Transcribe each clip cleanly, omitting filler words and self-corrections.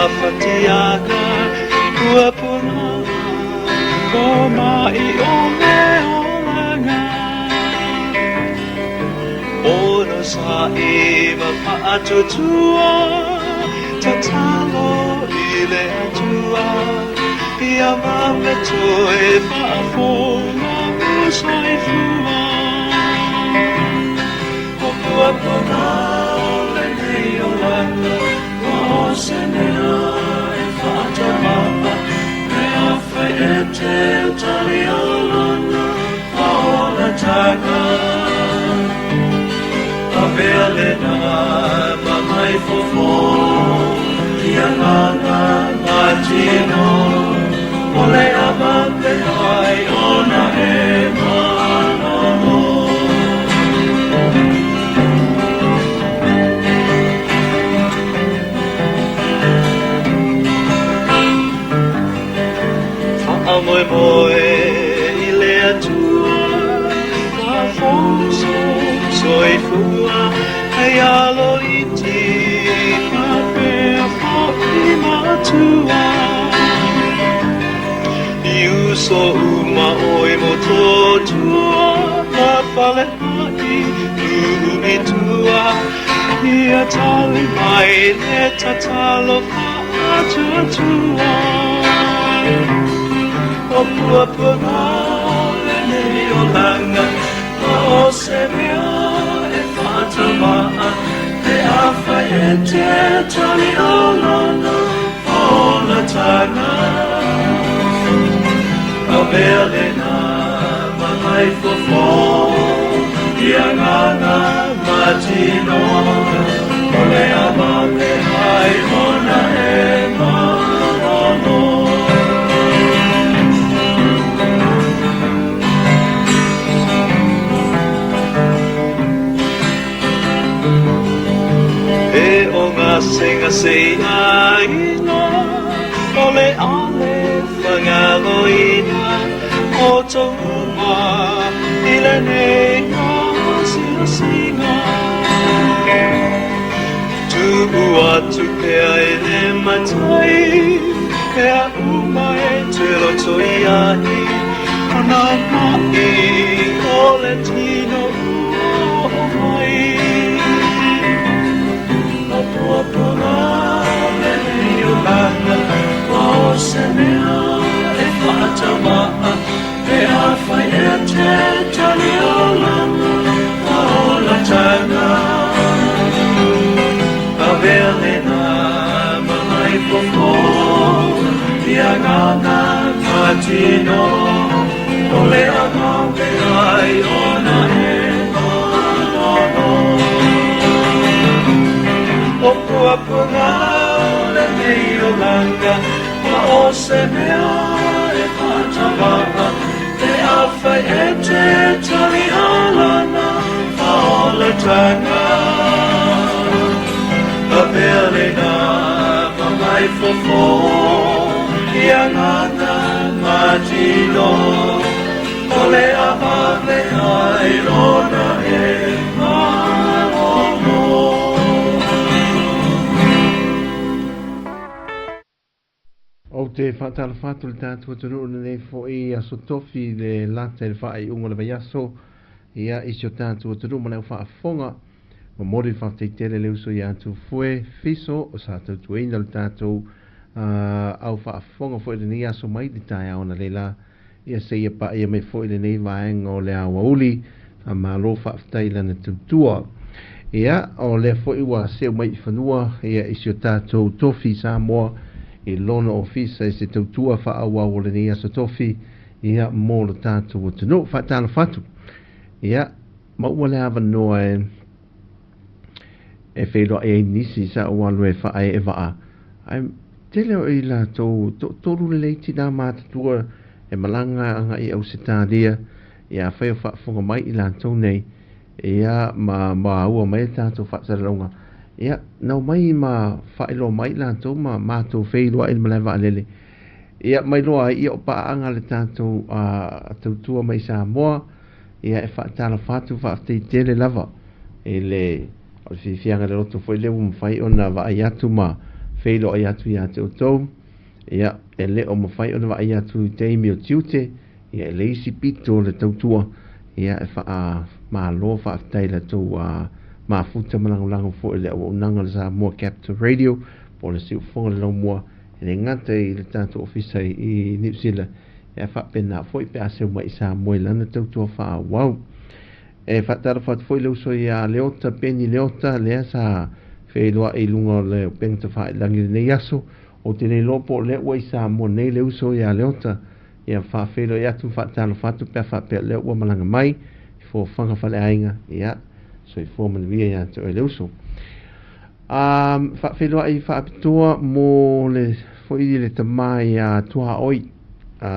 mafatiaga Puapuaga ko mai o le olaga Ono sa'i ma fa'atuatua Tatalo i le Atua Ia vave toe fa'afou lou soifua O puapuaga o lenei olaga Ua o se mea e fa'atauma'a Pe afai e te tali o lana faaolataga Avea lena ma mai fofo I agaga ma tino O le a vave ai ona e malolo. Faamoemoe i le Atua Faafono soifua Hei alo iti faapea fo'i matua I uso uma oe mo tō tua Ma fale ha'i nuu i tua Ia tali mai le tatalo fa'atuatua O puapuaga o lenei olaga Ma o se mea e fa'atauma'a Pe afai e te tali o lana faaolataga Avea lena ma mai fofo I agaga ma tino O le a vave ai ona e malolo. E o gasegase aiga O le a le fagaloina O tou uma i lenei asiasiga Tuu atu pea i le Matai Mea uma e te loto i ai O nā ma'i o le tino ua oo mai. O puapuaga o lenei olaga Ua o se mea e fa'atauma'a Pe afai e te tali o lana faaolataga Avea lena ma mai fofo I agaga ma tino O le a vave ai ona e malolo. O puapuaga o lenei olaga Ma o se mea e fa'atauma'a Pe afai e te tali o lana faaolataga Avea lena ma mai fofo I agaga ma tino O le a vave ai ona e malolo. Ou te faatalofa atu i le tatou atunuu i lenei foi aso tofi i le lata i le faaiuga o le vaiaso ia i si o tatou atunuu ma le au faafofoga. Momoli le faafetai tele le uso ia Tufue Fiso o sa tautuaina le tatou au faafofoga foi i lenei aso mai le taeao analeila ia seia paia mai foi lenei vaega o le aoauli. Faamalo faafetai i lana tautua. Ia, o lea foi ua seu mai i fanua ia i si o tatou tofi Samoa i lona ofisa i se tautua faaauau o lenei aso tofi ia mo lo tatou atunuu. Faatalofa atu. Ia, ma ua le avanoa e e feiloai ai nisi sa ou alu e faaee vaa, ae tele o i latou toatolu lelei tinā matutua e malaga agai i Ausetalia, ia afai o faafofoga mai i latou nei, ia ma maua mai le tatou faasalalauga, ia na omai ma faailoa mai i latou ma matou feiloai i le malae vaalele, ia ma iloa ai ia o paaaga le tatou tautua mai Samoa. Ia e faatalofa atu, faafetai tele lava i le o le fiafiaga i le loto foi lea ua mafai ona vaai atu ma feiloai atu iā te outou. Ia, e le o mafai ona vaai atu i taimi o tiute, ia e le isi pito o le tautua, ia e faamalo faafetai i la tou mafuta ma lagolago foi i le auaunaga a le Samoa Capital Radio po o le siufofoga o le laumua, e le gata i le tatou ofisa i Niu Sila, ae faapena foi pe a seu mai i Samoa i lana tautua faaauau. E faatalofa atu foi le uso ia Leota, Peni Leota, lea sa feiloai i luga o le upega tafailagi i lenei aso. Ou te le iloa po o lea ua i Samoa nei le uso ia Leota. Ia faafeiloai atu ma faatalofa atu pe a faapea o lea ua malaga mai i fofaga faleaiga. Ia, soifua manuia ia te oe le uso. A faafeiloai faapitoa mo le foi le tama ia Tuaoi. A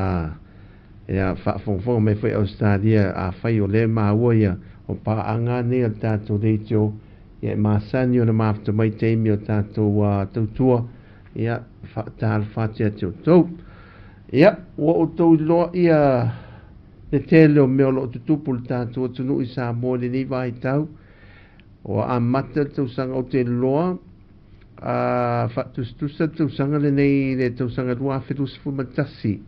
Ia faafogafoga mai foi Ausetalia, afai o lea e maua ia o paaga nei a le tatou leitio, ia e masani ona mafuta mai taimi o tatou tautua, ia faatalofa atu ia te outou. Ia, ua outou iloa ia le tele o mea o lo o tutupu i le tatou atunuu i Samoa i lenei vaitau. Ua amata le tausaga ou te iloa, faatusatusa le tausaga lenei i le tausaga 2021.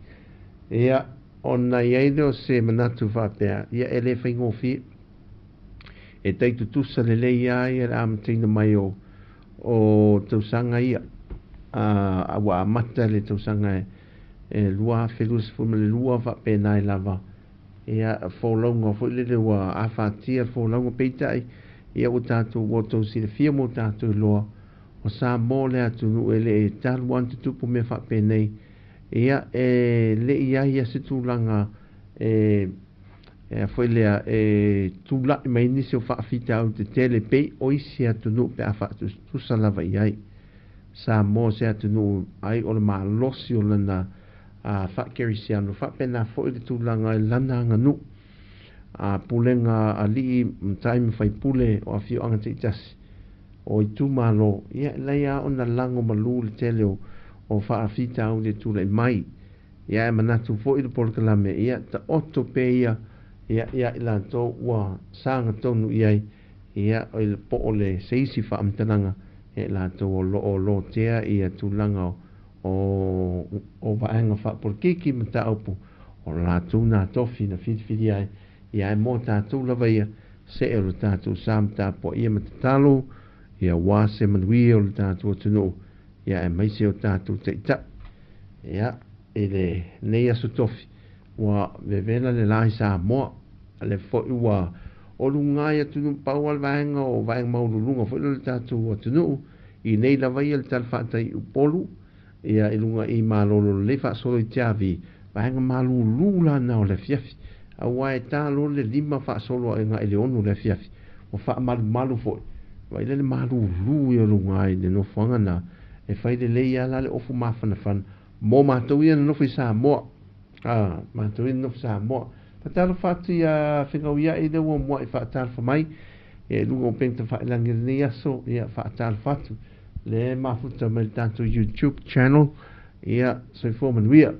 Ia, ona i ai lea o se manatu faapea, ia e le faigofie. E tai tutusa lelei lava ia le amataina mai o, o tausaga ia. A, ua amata le tausaga e, e 2022 faapena ai lava. Ia, folauga foi lele ua afatia le folauga peitai, ia ua tatou, ua outou silafia ma ua tatou iloa, o Samoa le atunuu e le talu lava ona tutupu mea faapenei. Ia, e le i ai ia se tulaga e, e foi lea, e tulai mai nisi o faafitauli tetele pei o isi atunuu pe a faatusatusa lava i ai. Samoa se atunuu ai o le malosi o lana faakerisiano, faapena foi le tulaga i lana aganuu, a pulega alii, matai ma faipule o afioaga taitasi o itumalo, ia e leai lava ona lago malu le tele o, o faafitauli e tulai mai. Ia e manatu foi le polokalame, ia taoto pea ia, ia ia i latou ua sagatonu i ai, ia o le po o le se isi faamatalaga, ia i latou o lo o lotea ia tulaga o, o, o vaega faapolokiki mataupu o latou nā tofi na filifilia ai, ia ae mo tatou lava ia, see o le tatou sa ma tapuaia ma tatalo, ia aua se manuia o le tatou atunuu, ia aemaise o tatou taitai. Ia, i lenei aso tofi, ua vevela le la i Samoa, a lea foi ua oluga ai atunuu, pau lava le vaega o vaega maualuluga foi lea o le tatou atunuu, i nei lava ia le tala faataii Upolu, ia i luga i malolo lelei faasolo i Tiavi, vaega malulu la na o le afiafi, aua e ta loa le 5 faasolo agai i le 6 le afiafi, ua faamalumalu foi, vaai la le malulu ia o luga i le nofoaga na, e fai lelei lava la le ofu mafanafana mo matou ia na nofo i Samoa. A, matou ia na nofo i Samoa. Faatalofa atu ia Fegauia'i lea ua mua'i faatalofa mai, ia i luga o upega tafailagi i lenei aso, ia faatalofa atu. Lea e mafuta mai le tatou YouTube channel, ia soifua manuia.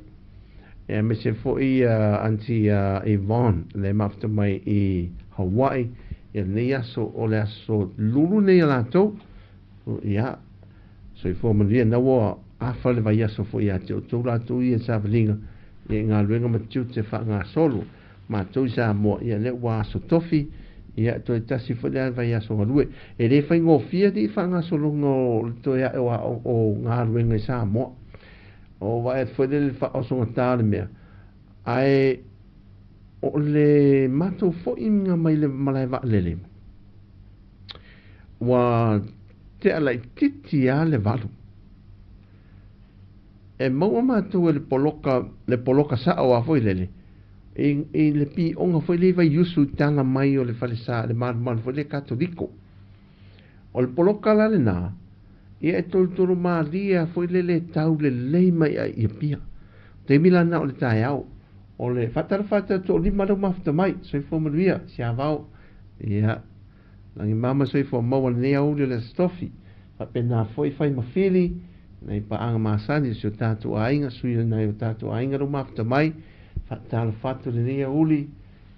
Ia aemaise foi ia Aunty Yvonne, lea e mafuta mai i Hawaii, ia lenei aso o le aso lulu nei a latou. Ia, soifua manuia, na ua afa le vaiaso foi ia te outou latou ia savaliga, ia i galuega ma tiute faagasolo. Matou i Samoa, ia lea ua aso tofi, ia toe tasi foi lea vaiaso galue. E le faigofie alii faagasologa o le toe ae o o galuega i Samoa. O vaai atu foi lea i le faaosogata o le mea, ae o le matou foiga mai le malae vaalele, ua tea laitiiti lava le 8. E maua matou e le poloka, le poloka sao lava foi lele, i, i le pioga foi lea i Vaiusu i tala mai o le falesa, le malumalu foi lea Katoliko. O le poloka la lena, ia e tolutolu malie lava foi lele e tau lelei mai ai i Apia. O taimi la na o le taeao, o le faatalofa atu toalima lea ua mafuta mai, soifua manuia, siavao, ia, lagimama soifua maua lenei aoauli o le Aso Tofi. Faapena foi fai ma fili, nai paaga masani o si o tatou aiga, sui o nai o tatou aiga lea ua mafuta mai, faatalofa atu lenei aoauli,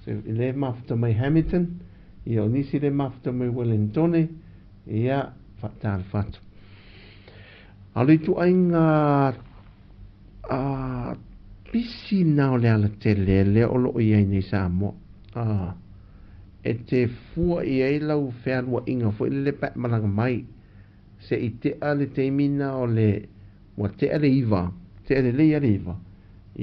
i le mafuta mai Hamilton, ia o nisi le mafuta mai Wellingtone, ia, faatalofa atu. A o le ituaiga pisi lena o le alatele lea o lo o i ai nei Samoa. E te fua i ai lau fealuaiga foi lele pe a e malaga mai se i tea le taimi lena o le ua tea le 9, tea lelei lava le 9,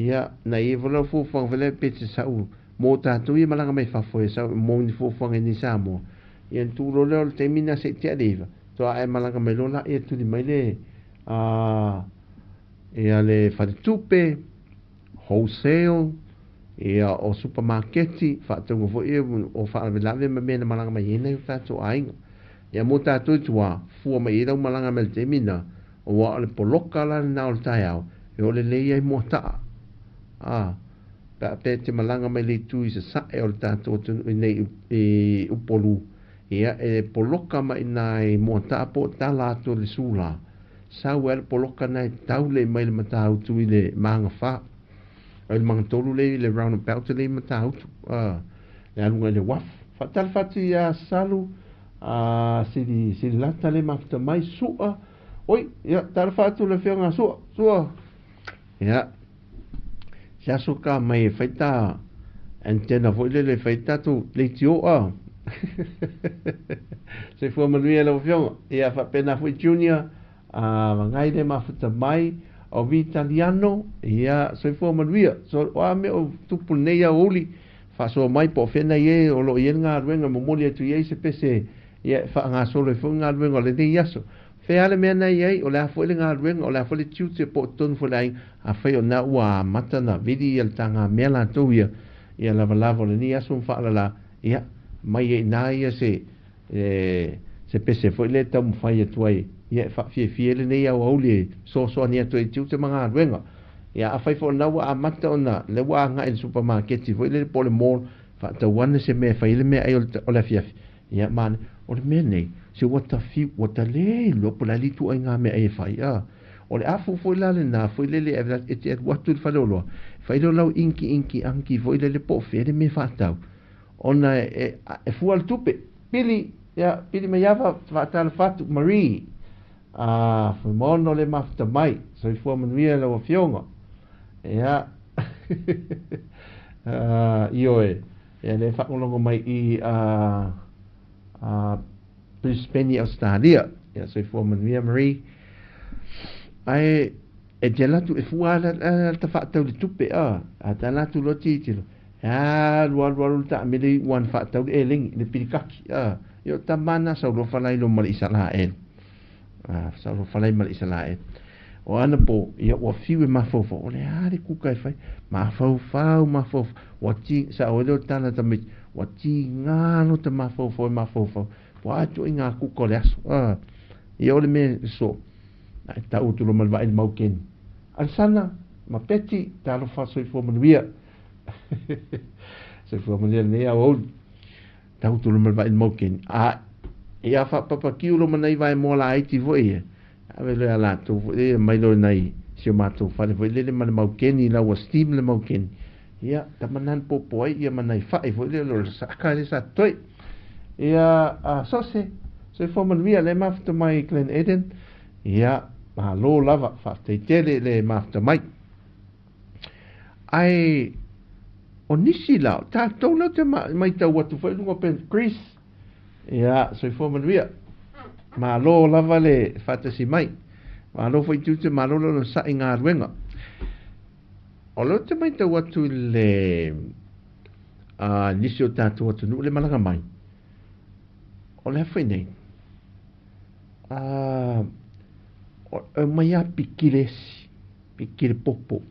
ia na i ai foi lau fuafuaga foi lea pe te sau mo tatou ia malaga mai fafo e sau mo ni fuafuaga i nei Samoa, ia ona tuu loa lea o le taimi lena se i tea le 9, faatoa e malaga mai loa lea tuli mai le ia le faletupe, wholesale, ia o supamaketi, faatauga foi ia o faalavelave ma mea na malaga mai ai nai o tatou aiga. Ia mo tatou i tua, fua mai ai lau malaga mai le taimi lena, aua o le poloka la lena o le taeao, e oo lelei ai Moataa. A, pe a pe te malaga mai le itu i sasae o le tatou atunuu i nei i Upolu, ia e poloka mai i ina i Moataa po o tala atu o le sula, Sau ai le poloka na e tau lei mai le Matautu i le Magafa. O le Magatolu lea i le roundabout lea i Matautu, le aluga i le uafu. Faatalofa atu ia Salu, Sili, Sili Lata le mafuta mai, Sua. Oi, ia, talofa atu le afioga a Sua, Sua. Ia, se aso ka mai e fai ta antenna foi lele e fai tatou leitio a. Soifua manuia lau afioga. Ia faapena foi Junior, a vagai le mafuta mai, o Vitaliano, ia soifua manuia. So, o a mea o tupu lenei aoauli, faasoa mai po o fea nai e o lo o i ai le galuega e momoli atu i ai se pese, ia e faagasolo ai foi le galuega o lenei aso. Fea le mea na i ai, o le a foi le galuega, o le a foi le tiute po o totonu foi o le aiga, afai o lena ua amata ona vili ia le tagamea latou ia, ia lavalava o lenei aso ma faalala, ia, mai ai i ina ia se, se pese foi lea e taumafai atu ai, ia e faafiafia ai lenei aoauli e fesoasoani atu ai i tiute ma galuega. Ia, afai foi o lena ua amata ona, lea ua agai i le supamaketi foi lele po o le mall, faatau ane se mea e fai ai le meaai o le afiafi, Ia, mane, o le mea nei, se ua ta fiu, ua ta le iloa po o le a le ituaiga meaai e fai, a. O le afu foi la lena foi lele e te alu atu i le faleoloa, e fai lea o lau inki inki anki foi lele po o fea le mea faatau, ona e, e fua le tupe. Pili, ia, Pili Maiava, faatalofa atu, Marie, a, Fuimaono le mafuta mai, soifua manuia lau afioga. Ia, ioe. Ia lea e faalogologo mai i a Brisbane i Ausetalia. Ia soifua manuia Marie. Ae e te alu atu e fua lava le ta faatau i le tupe a. A ta alu atu loa tilotilo, e alu alu alu le taamele i uan faatau le elegi, le pilikaki a. Ia o tama na sau loa falai loa ma le Isalaelu. A, sau loa falai ma le Isalaelu. O anapo, ia ua fiu e mafaufau, o le a le kuka e fai? Mafaufau, mafaufau, ua ti, sao ai lea o le tala a tamaiti, ua tiga lota mafaufau e mafaufau, ua atu ai ngā kuka o le aso. A, ia o le mea so, a e tau atu loa ma le vaai le maukeni. Alisana, ma Betty, talofa soifua manuia. Soifua manuia lenei aoauli. Tau atu loa ma le vaai le maukeni. A, ia faapapakiu loa ma nai vaemoa laiti foi ia, Ave loa ia latou foi lele mai loa nai si o matou fale foi lele ma le maukeni la ua steam le maukeni. Ia, tama na na popo ai ia ma nai fai foi lele o le saka le sa totoe. Ia, a sose, soifua manuia le mafuta mai Glen Eden. Ia, malo lava, faafetai tele le mafuta mai. Ae, o nisi la, o tatou lea ou te maitau atu foi i luga o Ben Greece, Ia, soifua manuia. Malo lava le faatasi mai. Malo foi tiute, malo le onosai i galuega. O lea ou te matau atu i le nisi o tatou atunuu le malaga mai. O le a foi nei? E omai lava pikile esi, pikile popo,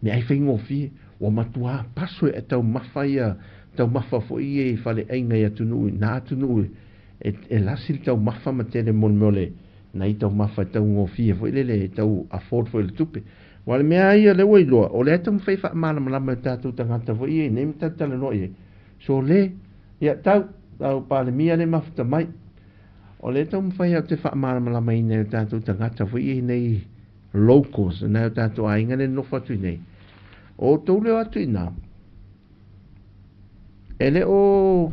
meaai faigofie, ua matua paso e taumafa ia, taumafa foi ia i faleaiga i atunuu, na atunuu e lasi le taumafa ma tele mo le mea o le nai taumafa e taugofie foi lele e tau afford foi le tupe. Aua o le mea lava ia lea ua iloa, o lea e taumafai e faamalamalama e tatou tagata foi ia i nei ma tatou talanoa i ai, so le, ia tau, tau Palemia le mafuta mai. O lea e taumafai au te faamalamalamaina e o tatou tagata foi ia i nei locals, nai o tatou aiga lea e nonofo atu i nei. O outou leo atu i ina, e le o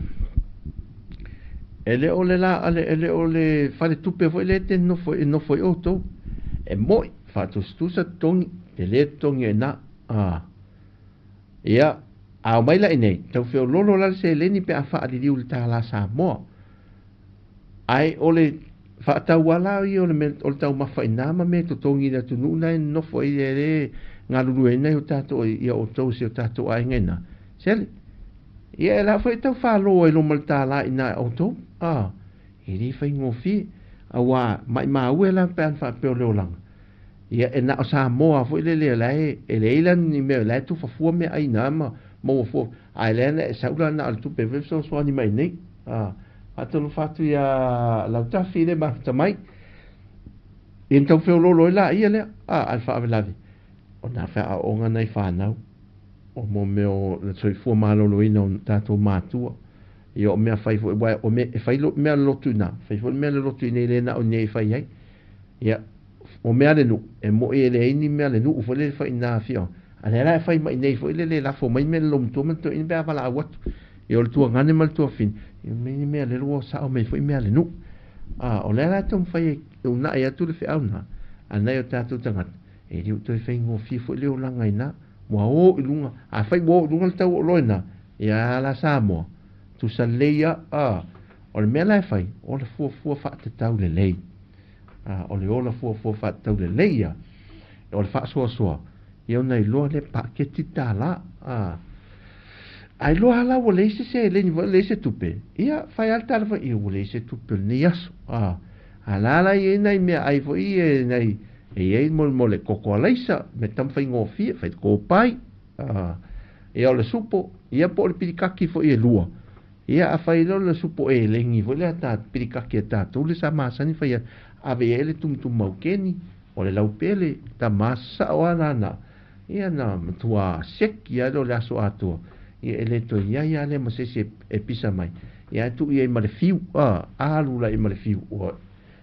e le o le la e le o le faletupe foi lea e te nonofo e nofo ai outou. E mo'i, faatusatusa totogi, tele totogi o i ina. A. Ia, a omai la i inei, tau feoloolo la le seleni pe a faaliliu i le tālā Samoa. Ae o le faatauala ia o le mea o le taumafa i ina ma mea e totogi i le atunuu na e nonofo ai lea e galulue ai nai o tatou ia outou i si o tatou aiga i ina. Sele, ia e la foi e tau falo ai loa ma le tālā i ina e outou. A, e le faigofie, auā maimau e la pe ana faapea o le olaga. Ia e na o Samoa foi lele la e e leai la ni mea la e tufa fua meaai i ina ma maua fua, ae lea na e sau la na o le tupe foi fesoasoani mai nei. A, faatalofa atu iā Lautafi le mafuta mai. Ia na tau feoloolo ai laia lea, a, ae le faalavelave, o nā feaoaoga nai fanau, o mo mea o le soifua maloloina o tatou matua. Ia o mea fai foi, aua o mea, e fai lo, mea lotu i ina, fai foi le mea le lotu i inei le na o i inei e fai ai. Ia, o mea a le nuu, e moi e leai ni mea a le nuu foi lele fai i ina afioaga, a lea la e fai mai i inei foi lele lafo mai mea i le loomatua ma le toeaina pe a valaau atu. Ia o le tuagane ma le tuafafine, ia mea ni mea lele ua sao mai foi mea a le nuu. A, o lea la e taumafai e uunai atu le feau lena a nai o tatou tagata, e le o toe faigofie foi le olaga i ina, ua o i luga, afai ua o i luga le tau o oloa i ina, ia a la Samoa, tusa lelei lava, a, o le mea la e fai, o le fuafua faatatau lelei. A, o le ola fuafua faatatau lelei ia, o le faasoasoa, ia ona iloa lea paketi tālā. A, a iloa lava la ua leai se seleni foi, leai se tupe, ia fai lava le tala foi, ia ua leai se tupe o lenei aso. A, a la la i ai nai meaai foi e nai, e i ai mo, mo le koko alaisa, me tamafaigofie, fai kopai, a, ia o le supo, ia po o le pilikaki foi e lua. Ia a fai loa le supo elegi foi lea ta pilikaki a tatou le sa masani fai atu, ave i ai le tumutumu maukeni, o le laupele, tama sao lava lana, ia na matua seki lava lea o le aso atoa, ia e le toe i ai lava lea ma se isi e pisa mai, ia ae tuu i ai ma le fiu, a, alu la i ai ma le fiu, ua,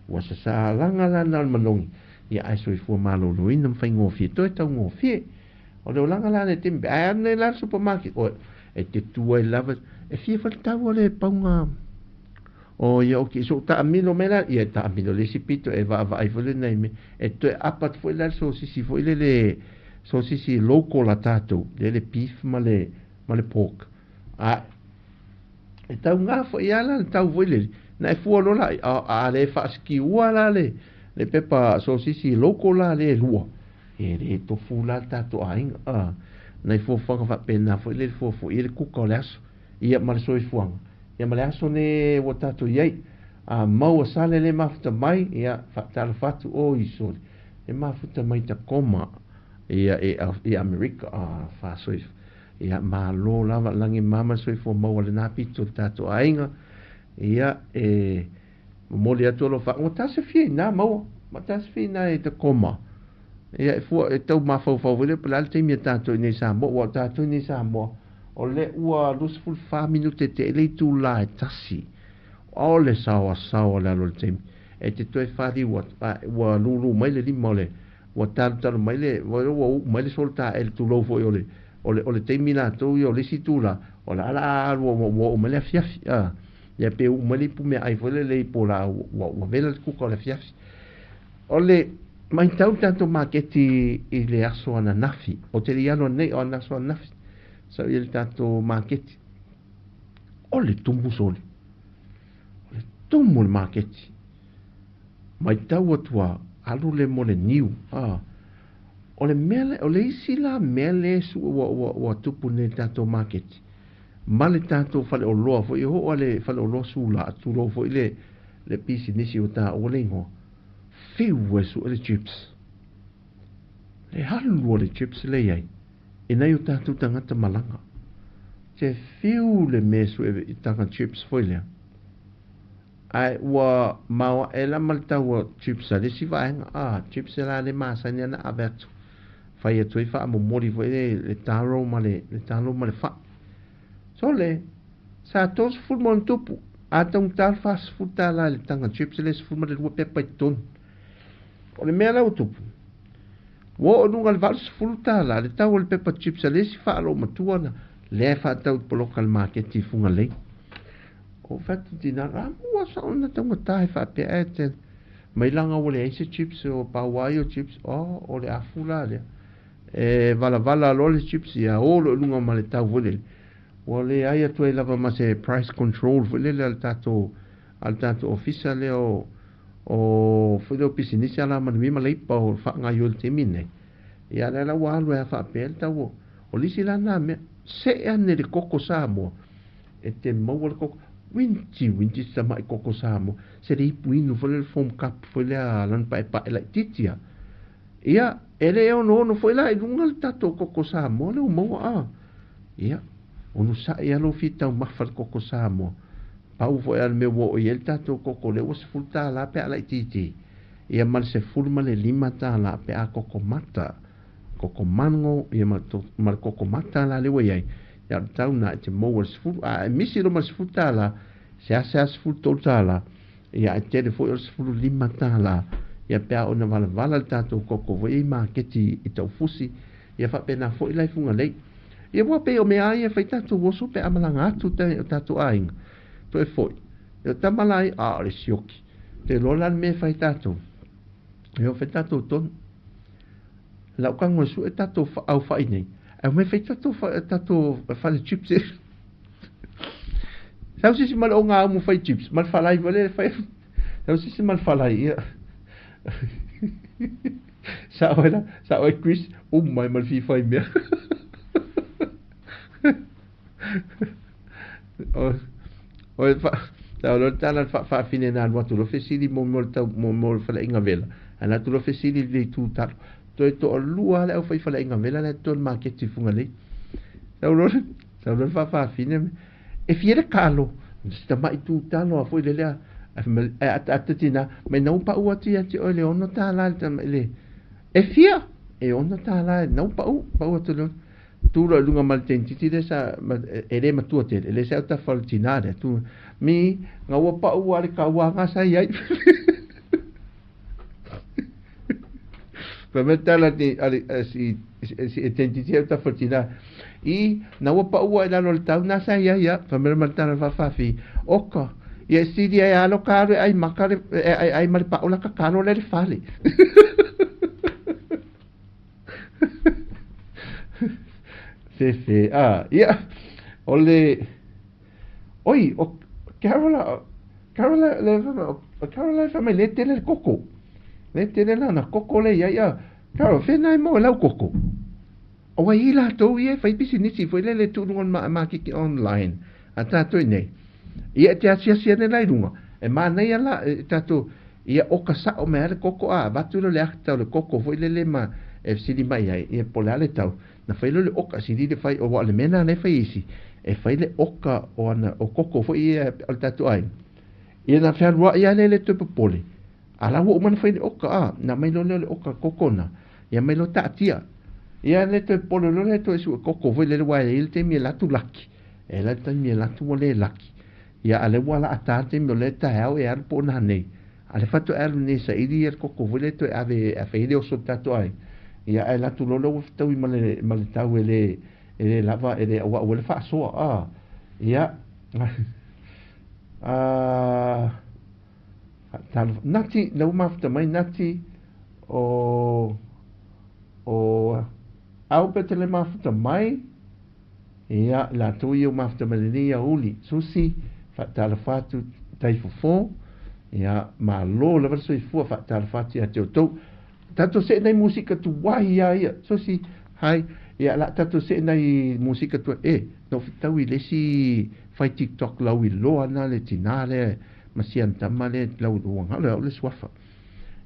ua sasalaga lana o le manogi, ia ae soifua maloloina ma faigofie, toe taugofie. O le olaga la le taimi, ae alu nei la le supermarket, oi, e te tu ai lava, e fia faletau o le pauga o ia oki, so taamilo mai la, ia taamilo le isi pito e vaavaai foi le nai mea, e toe apa atu foi la le sosisi foi lele, sosisi local a tatou, lea le beef ma le, ma le pork. A, e taugā foi lava la le tau foi lele, na e fua loa la, a, a le faasikiua la le, le pepa sosisi local la le lua, E le tofu la le tatou aiga, a, nai fuafuaga faapena foi lele fuafua i ai le kuka o le aso, ia ma le soifuaga, ia ma le aso ne ua tatou i ai. A maua sale le mafuta mai, ia, faatalofa atu, oi sole, e mafuta mai Tacoma, ia, e, i Amerika, a, faasoifua, ia, malo lava, lagi mama le soifua maua lena pito o le tatou aiga, ia, e momoli atu alofa, ua tasofia i ina maua, ua tasofia i ina i Tacoma. Ia e fua, e tau mafaufau foi lea po o le a le taimi a tatou i inei i Samoa, aua o tatou i inei i Samoa, o lea ua 24 minute te le itula e tasi. O le saoasaoa o le alu o le taimi. E te toe faliu atu, a, ua lūlū mai le lima o le, ua talutalu mai le, ua uu mai le solo taele, tulou foi o le, o le, o le taimi latou ia o le isi itula, o le a la alu ua, ua oo mai le afiafi, a. Ia pe uu mai le ipu meaai foi lele i po la, ua, ua vela le kuka o le afiafi. O le matau le tatou maketi i le aso ananafi, ou te le i alu anei o ana aso ananafi, sau i le tatou maketi. O le tumu sole. O le tumu le maketi. Matau atu a, alu le mo le niu. A, o le mea le, o le isi la mea le su ua, ua, ua tupu nei le tatou maketi. Ma le tatou faleoloa foi, e oo a le faleoloa sula, tulou foi le, le pisinisi ua taua le igoa. Fiu e sue le chips. Le alu o le chips le i ai, i nai o tatou tagata malaga. Te fiu le mea sue i taga chips foi lea. Ae ua maoae la ma le tau o chips a le isi vaega. Ah, chips e la le masani ana ave atu. Fai atu ai faamomoli foi le, le taro ma le, le talo ma le fai. Sole, sa 30 ma ona tupu, a taugata le 40 tala i le taga chips le 12 pepa i totonu. O le mea la ua tupu, ua oo i luga i le 80 tala le tau o le pepa chips a le isi faaloomatua na lea e faatau i poloka i le maketi i Fugalei. O fai atu tina, a ua sao na taugata e faapea e te Mai laga ua leai se chips o pau lava ia o chips, oh o le afu la lea. E valavala loa le chips ia o loa i luga ma le tau foi lele. Ua leai atu ai lava ma se price control foi lele a le tatou a le tatou ofisa lea o o foi lea o pisinisi alamanuia ma leipa o faagaoioi i le taimi lenei. Ia lea la ua alu ai lava faapea le tau o o le isi la lena mea, see ane le koko Samoa e te maua le koko uinti uinti si tamai koko Samoa se le ipu inu foi lea le foam cup foi lea a lana paepae laitiiti lava. Ia, e le onoono foi la i luga le tatou koko Samoa lea ua maua a. Ia, onosai lava lou fia taumafa i le koko Samoa. Pau foi lava le mea ua oo i ai le tatou koko lea ua $10 pe a laitiiti, ia ma le $15 pe a koko mata, koko mago, ia ma le koko mata la lea ua i ai. Ia o le tau lena e te maua i le 10, a e misi loa ma le $10, seasea $13, Ia ae tele foi o le $15 ia pe a ona valavala le tatou koko foi ia i maketi i Taufusi ia faapena foi la i Fugalei. Ia ua pei o mea a ia e fai tatou oso pe a malaga atu o tatou aiga toe foi. Ia o tama la ia, a o le sioki. Te iloa la le mea e fai tatou. Ia fai tatou tonu. Lau tago e sue tatou au fai nei. Ae omai fai tatou tatou fale chips e. Sau sisi ma le oga umu fai chips ma le falai foi lele fai. Sau sisi ma le falai ia. Sao ai la, sao ai Chris uma ai ma le fia fai mea. O e fa tau lo tala fa fa fine na alu atu lo fesili mo mo tau mo mo faleaiga vela. Alu atu lo fesili le itu talo. Toe toalua lava le aufai faleaiga vela la e totoe i le maketi i Fugalei. Sau loa sau loa le faafafine e fia le kalo. Si tamai tu talo a foi le lea ae ataata tina mai na ua pau atu ia te oe le $6 le tamai le e fia e $6 na ua pau pau atu le tu loa i luga ma le teinititi lea sa e le matua tele e le se autafa o le tina lea tu mi na ua pau lava le kauaga sa i ai. Fai mai tala te ale si si e tentiti au tafa tina i na ua paua i lalo le tau na sa ia ia fai mai ma tala faafafi oka ia sili ai alo ka alu e ai maka le e ai ai ma le pao la kakalo le le fale fefe a ia o le Oi, o Carola, Carola, le, o Carola e mai le tele le koko. Le tele lana koko le ia ia. Carola, whena e mo e lau koko. O wai i latou ia e whai pisinisi foi le le tuunga ma makiki online. A tātou i nei. Ia e te asiasi ane la i runga. E mānaia la e tātou ia oka sao mai a le koko a avatu lo le akta o le koko foi lele ma e fesili mai ai ia po o le a le tau. Na fai loa le oka sili le fai o le mea lena lea e fai e isi, e fai le oka o ana o koko foi ia o le tatou aiga. Ia na fealuai lava lea le toe popole, a la ua uma ona fai le oka a, na aumai loa lea o le oka koko na, ia aumai loa taatia. Ia le toe popole loa lea toe sue koko foi lele aua e i ai le taimi e alu atu laki, e i ai le taimi e alu atu ua le laki. Ia a o lea ua laataa le taimi o lea taeao e alu po o nanei. A o lea faatoa alu nei e saili ia le koko foi lea toe ave e fai ai le oso i le tatou aiga. Ia ae alu atu loa lea ua fetaui ma le ma le tau e le e le lava e le auau ai le faasoa a. Ia a talofa Nati la ua mafuta mai Nati o o Albert le mafuta mai ia latou ia ua mafuta mai lenei aoauli Susi faatalofa atu Taifofo ia malo lava le soifua faatalofa atu ia te outou Tatou see nai musika tuai a ia sosi hai ia la tatou see nai musika tuai e na ou fetau i le isi fai tiktok lau iloa na le tina lea ma si ana tama lea lau ua galo ia au le suafa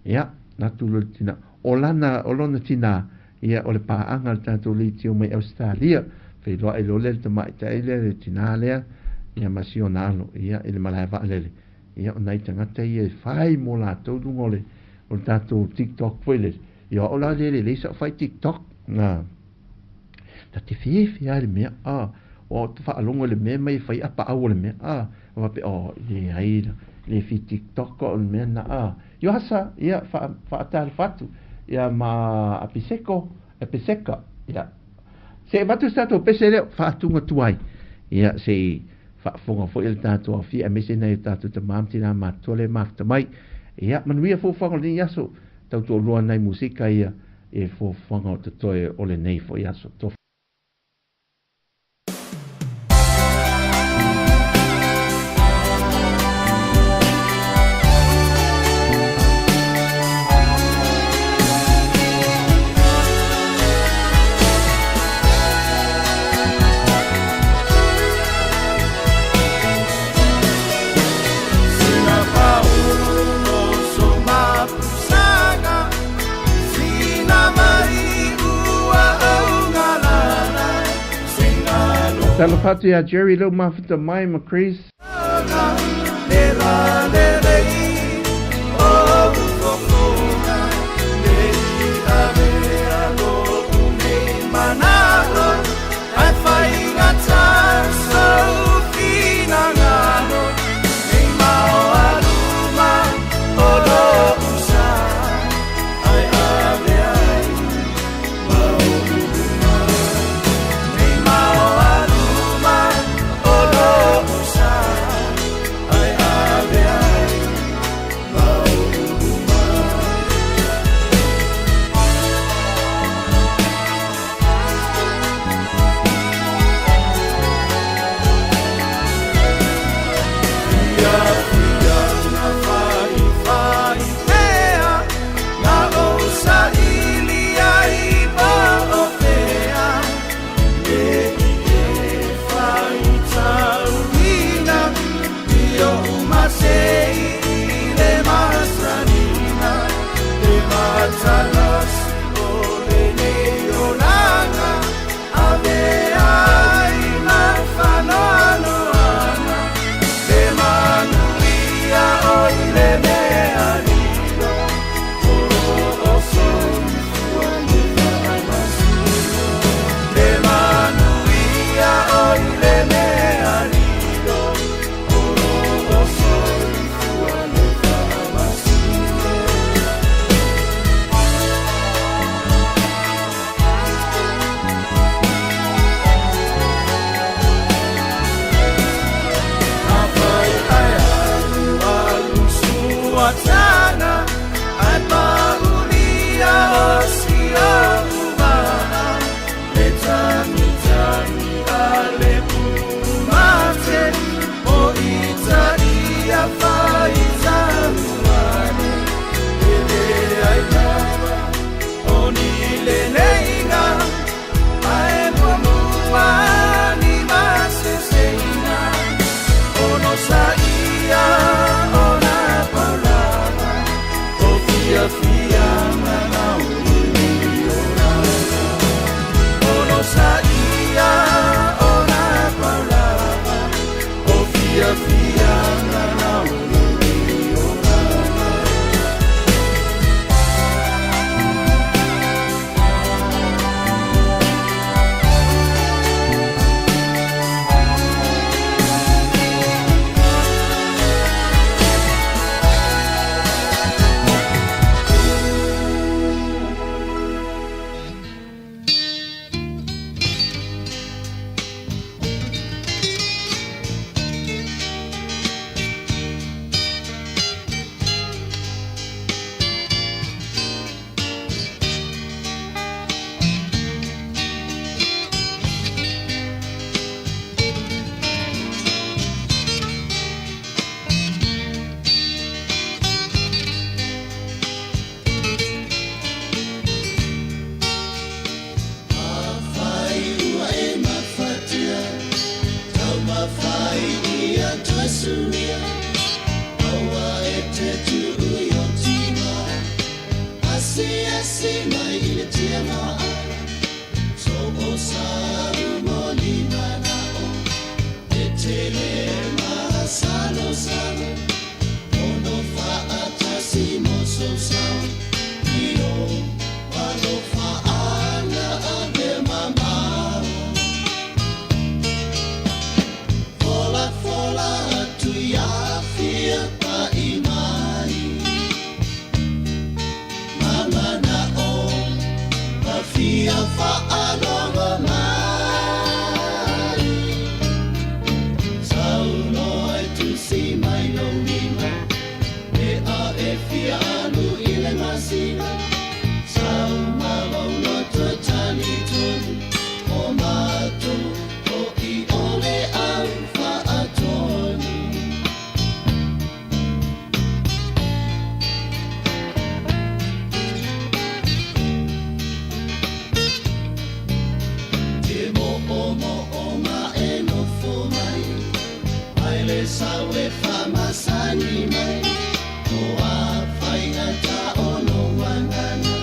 ia na atu loa le tina o lana o lona tina ia o le paaga a le tatou leitio mai Ausetalia feiloai loa lea le tamaitai lea le tina lea ia ma si ona alo ia i le malae vaalele Ia o nai tagata ia e fai mo latou luga o le o le tatou TikTok foi lele. Ia o au la lea lelei sau fai TikTok na ta te fefe lava i le mea a o au te faalogo i le mea mai e fai apaau o le mea a o faapea oh leai la le fia TikTok o le mea na a. Ia asa ia faatalofa atu ia ma Apiseko Apiseka ia se avatu se tatou pese lea faatuga tuai ia se i faafofoga foi le tatou aofia aemaise nai o tatou tama ma tina matutua lea e mafuta mai. Ia, manuia fuafuaga o lenei aso, tautoalua nai musika ia i fuafuaga o totoe o lenei foi aso Tofi. Talofa atu iā Jerry leo mafuta mai ma Chris. fia alu i le masina Sau ma lou loto e talitonu O matou hoʻi o le au faatonu. Te moʻomoʻo ma e nofo mai Ai le sau e faamasani mai O a faigata o lou gagana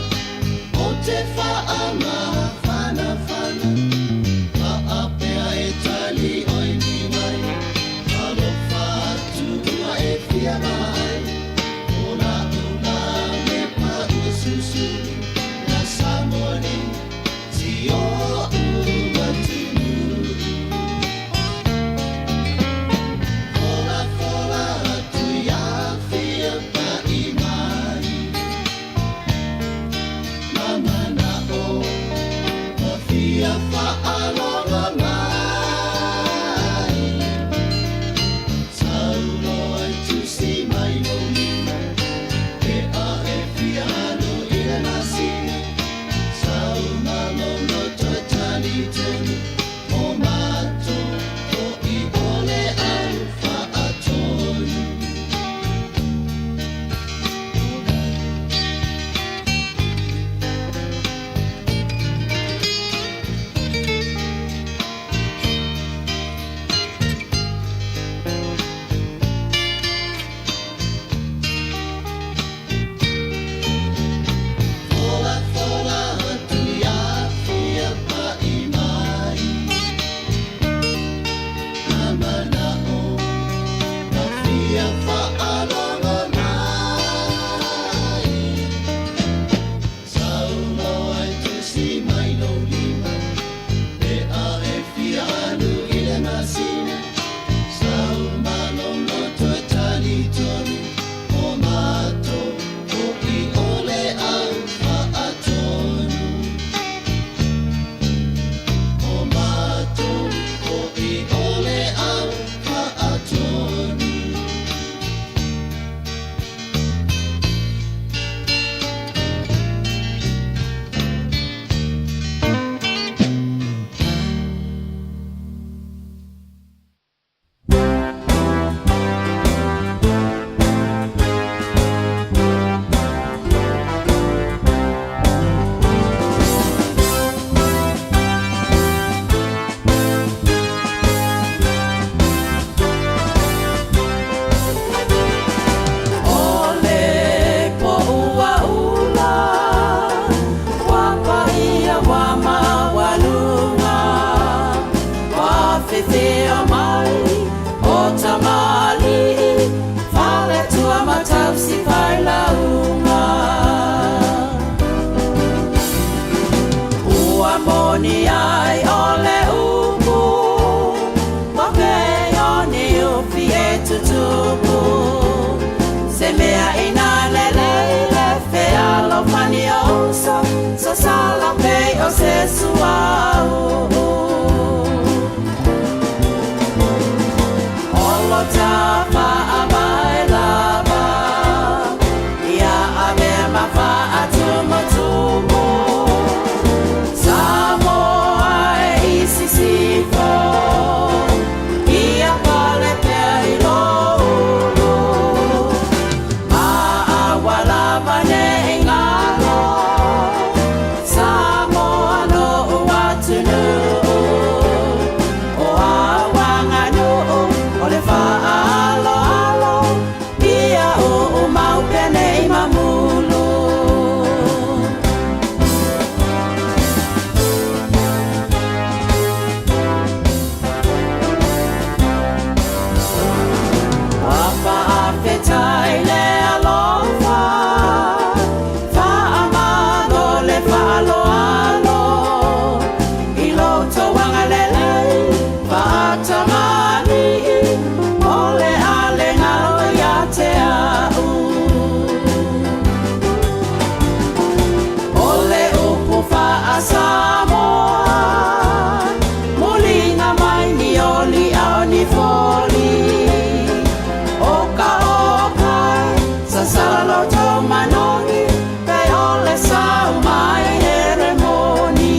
O te faamafanafana Faapea e tali oi ni mai Alofa atu ua e fia vaai O la'u la me pa'u susulu Ia Samoa nei si o'u atunuu Fola fola atu ia fia pa'i mai Ma mana'o ma fia fa'alogo mai Sau loa e tusi mai lou lima Pe a e fia alu i le masina Sau ma lou loto e talitonu O matou hoʻi o le au faatonu. Fola fola atu ia fia pa'i mai Ma mana'o ma fia fa'alogo mai Sau loa e tusi mai lou lima Pe a e fia alu i le masina Sau ma lou loto e talitonu O matou hoʻi o le au faatonu O matou hoʻi o le au faatonu. O le poʻu ula ua paia ua maualuga ua fefea mai o tamalii faletua ma tausi failauga ua moni ai o le upu ma pei o ni ufi e tutupu se mea ina lelei le fealofani o uso sasala pei o se suauu o lo tafaavae lava ia avea ma faatumutumu Samoa e i sisifo ia pale pea i lou ulu ma aua lava nei galo Samoa loʻu atunuu o au aganuu o le faaaloalo ia uu mau pea nei mamulu. Ua faafetai le alofa. outou manogi pe o le sau mai Heremoni.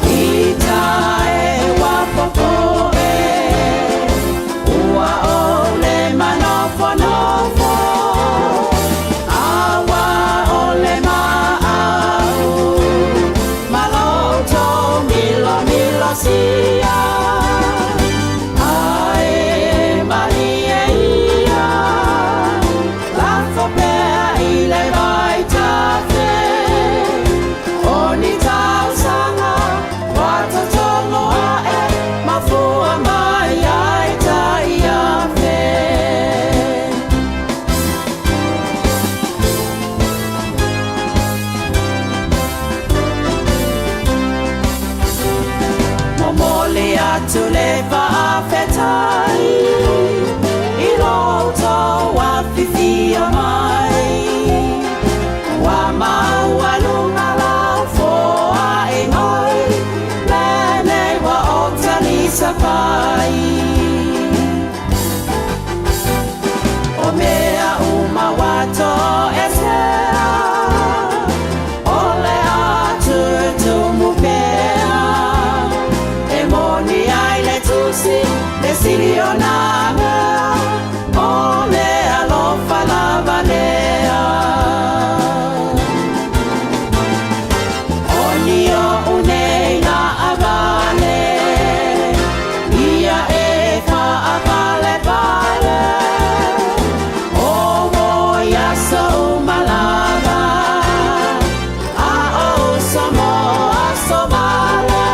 I ta e ua popoe, ua o le manofonofo, a ua o le maau, ma lo outou milomilosia. Ae malie ia, lafo pea i le vaitafe, o ni tausaga ua totogo a'e mafua mai ai tai afe. Momoli atu le faafetai i lo outou afifio mai, ua maualuga lau foai mai, lenei ua ou talisafai. O mea uma ua toesea, o le a tutumu pea, e moni ai le Tusi, le sili o nā mea, o le alofa lava lea. O ni oʻu nei laavale, ia e faapalepale, o ua i aso uma lava, a o uso mo aso vale.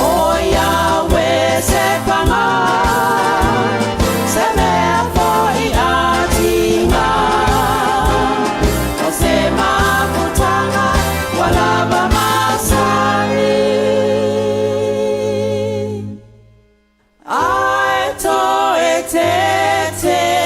O Iawe se paga, se mea foʻi a tiga, o se mafutaga ua lava masani. Ae toe tetea.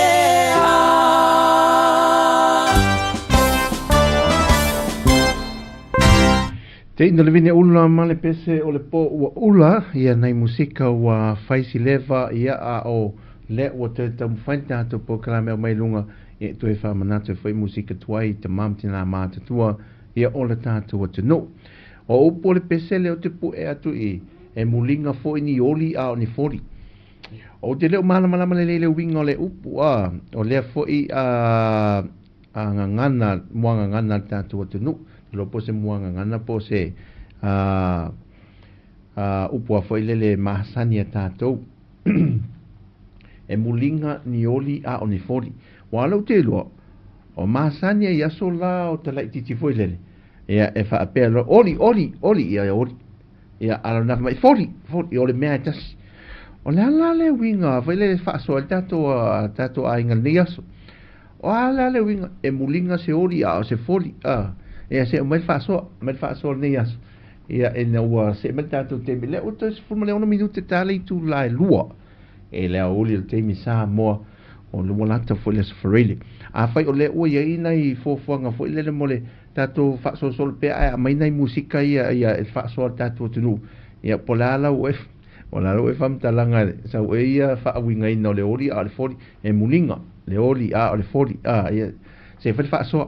Te ina le vine ula ma le pese o le po ua ula ia nai musika ua faisi leva ia a o le ua te taumafai le tatou polokalame o mai luga ia toe faamanatu foi musika tuai tama ma tinā matutua ia o le tatou atunuu. O upu o le pese lea ou te pu'e atu i e muliga foi ni oli a o ni foli. Ou te le o malamalama lelei i le uiga o le upu a o lea foi a a gagana muagagana a le tatou atunuu. Iloa po o se muagagana po o se a a upu a foi lele masani a tatou. E muliga ni oli a o ni foli. Ua lou te iloa, o masani ai aso la o talaititi foi lele. Ia e faapea loa, oli, oli, oli, ia e oli. Ia a lona mai foli, foli, o le mea e tasi. O le a la le uiga foi lele faasoa ai le tatou a tatou aiga i lenei aso. O a la le uiga e muliga se oli a o se foli a ia se aumai le faasoa, aumai le faasoa o lenei aso. Ia ina ua see mai le tatou taimi lea ua toe 16 minute ta le itula e 2 e le aoauli o le taimi Samoa o le ua lata foi le Aso Faraile. Afai o lea ua i ai nai fuafuaga foi lele mo le tatou faasolosolo pea ae aumai nai musika ia ia e faasoa le tatou atunuu, ia po o le a lau e o le a lau e faamatalaga sau e ia faauigaina o le oli a o le foli e muliga le oli a o le foli a ia se fai le faasoa.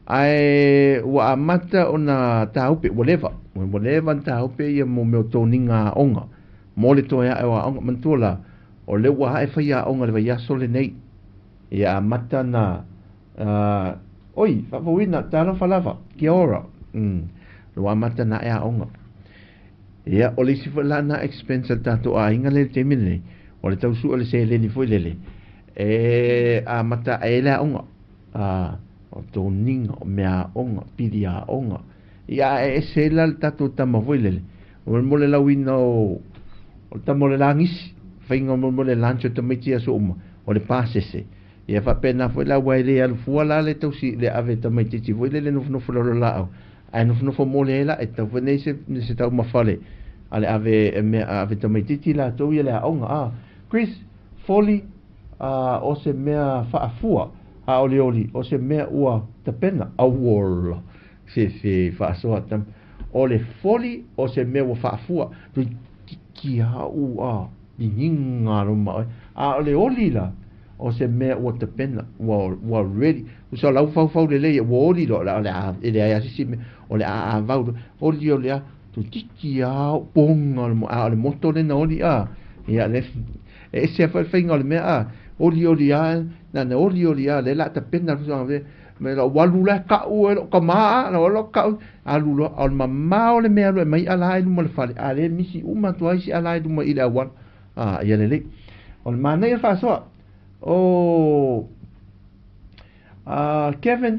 Ae ua amata ona tāupe, ua leva, ua leva ona tāupe ia mo mea o toniga aoga, mo le toe ae o aoga. Manatua la, o lea ua ae fai aoga i le vaiaso lenei, ia amata na, oi, faafouina, talofa lava, kia ora, ua amata na ae aoga. Ia, o le isi foi la na expense a le tatou aiga lea i le taimi lenei, o le tau sue o le seleni foi lele, e amata ae ai le aoga. A, o toniga, o mea aoga, pili aoga. Ia, ae ese ai la le tatou tama foi lele, o mo le lauina o, o le tama o le lagisi, faiga mo mo le lunch o tamaiti i aso uma, o le pasese. Ia faapena foi la, aua e le alu fua la le tausi, le ave tamaitiiti foi lele nofonofo i lalo o le laau, ae nofonofo mo le la, e tatau foi nei se, se taumafa a le, a le ave mea, ave tamaitiiti latou ia le aoga. A, Chris, foli, a o se mea faafua, a o le oli, o se mea ua tapena. Auola, se se faasoa tama. O le foli o se mea ua faafua. Tui titi au a piniga loma oe. A o le oli la, o se mea ua tapena, ua ready. Usa o lau faufau lelei, ua oli loa, o le a, e leai lava se isi mea, o le a avau loa, oli o le a, toeitiiti lava oo poga o le, a o le moto lea na oli a, ia le, e ese lava foi le faiga o le mea a, oli oli lava, na ona oli oli lava, lea o le a tapena le fuafuaga, me lou alu la e ka'u e lo'u kamā a, lou alu la ka'u, alu loa, a o le mamao le mea e alu e aumai alā i luma o le fale, a le misi uma atu ai isi alā i luma i le auala. A, ia lelei. O le manaia o le faasoa, o a Kevin,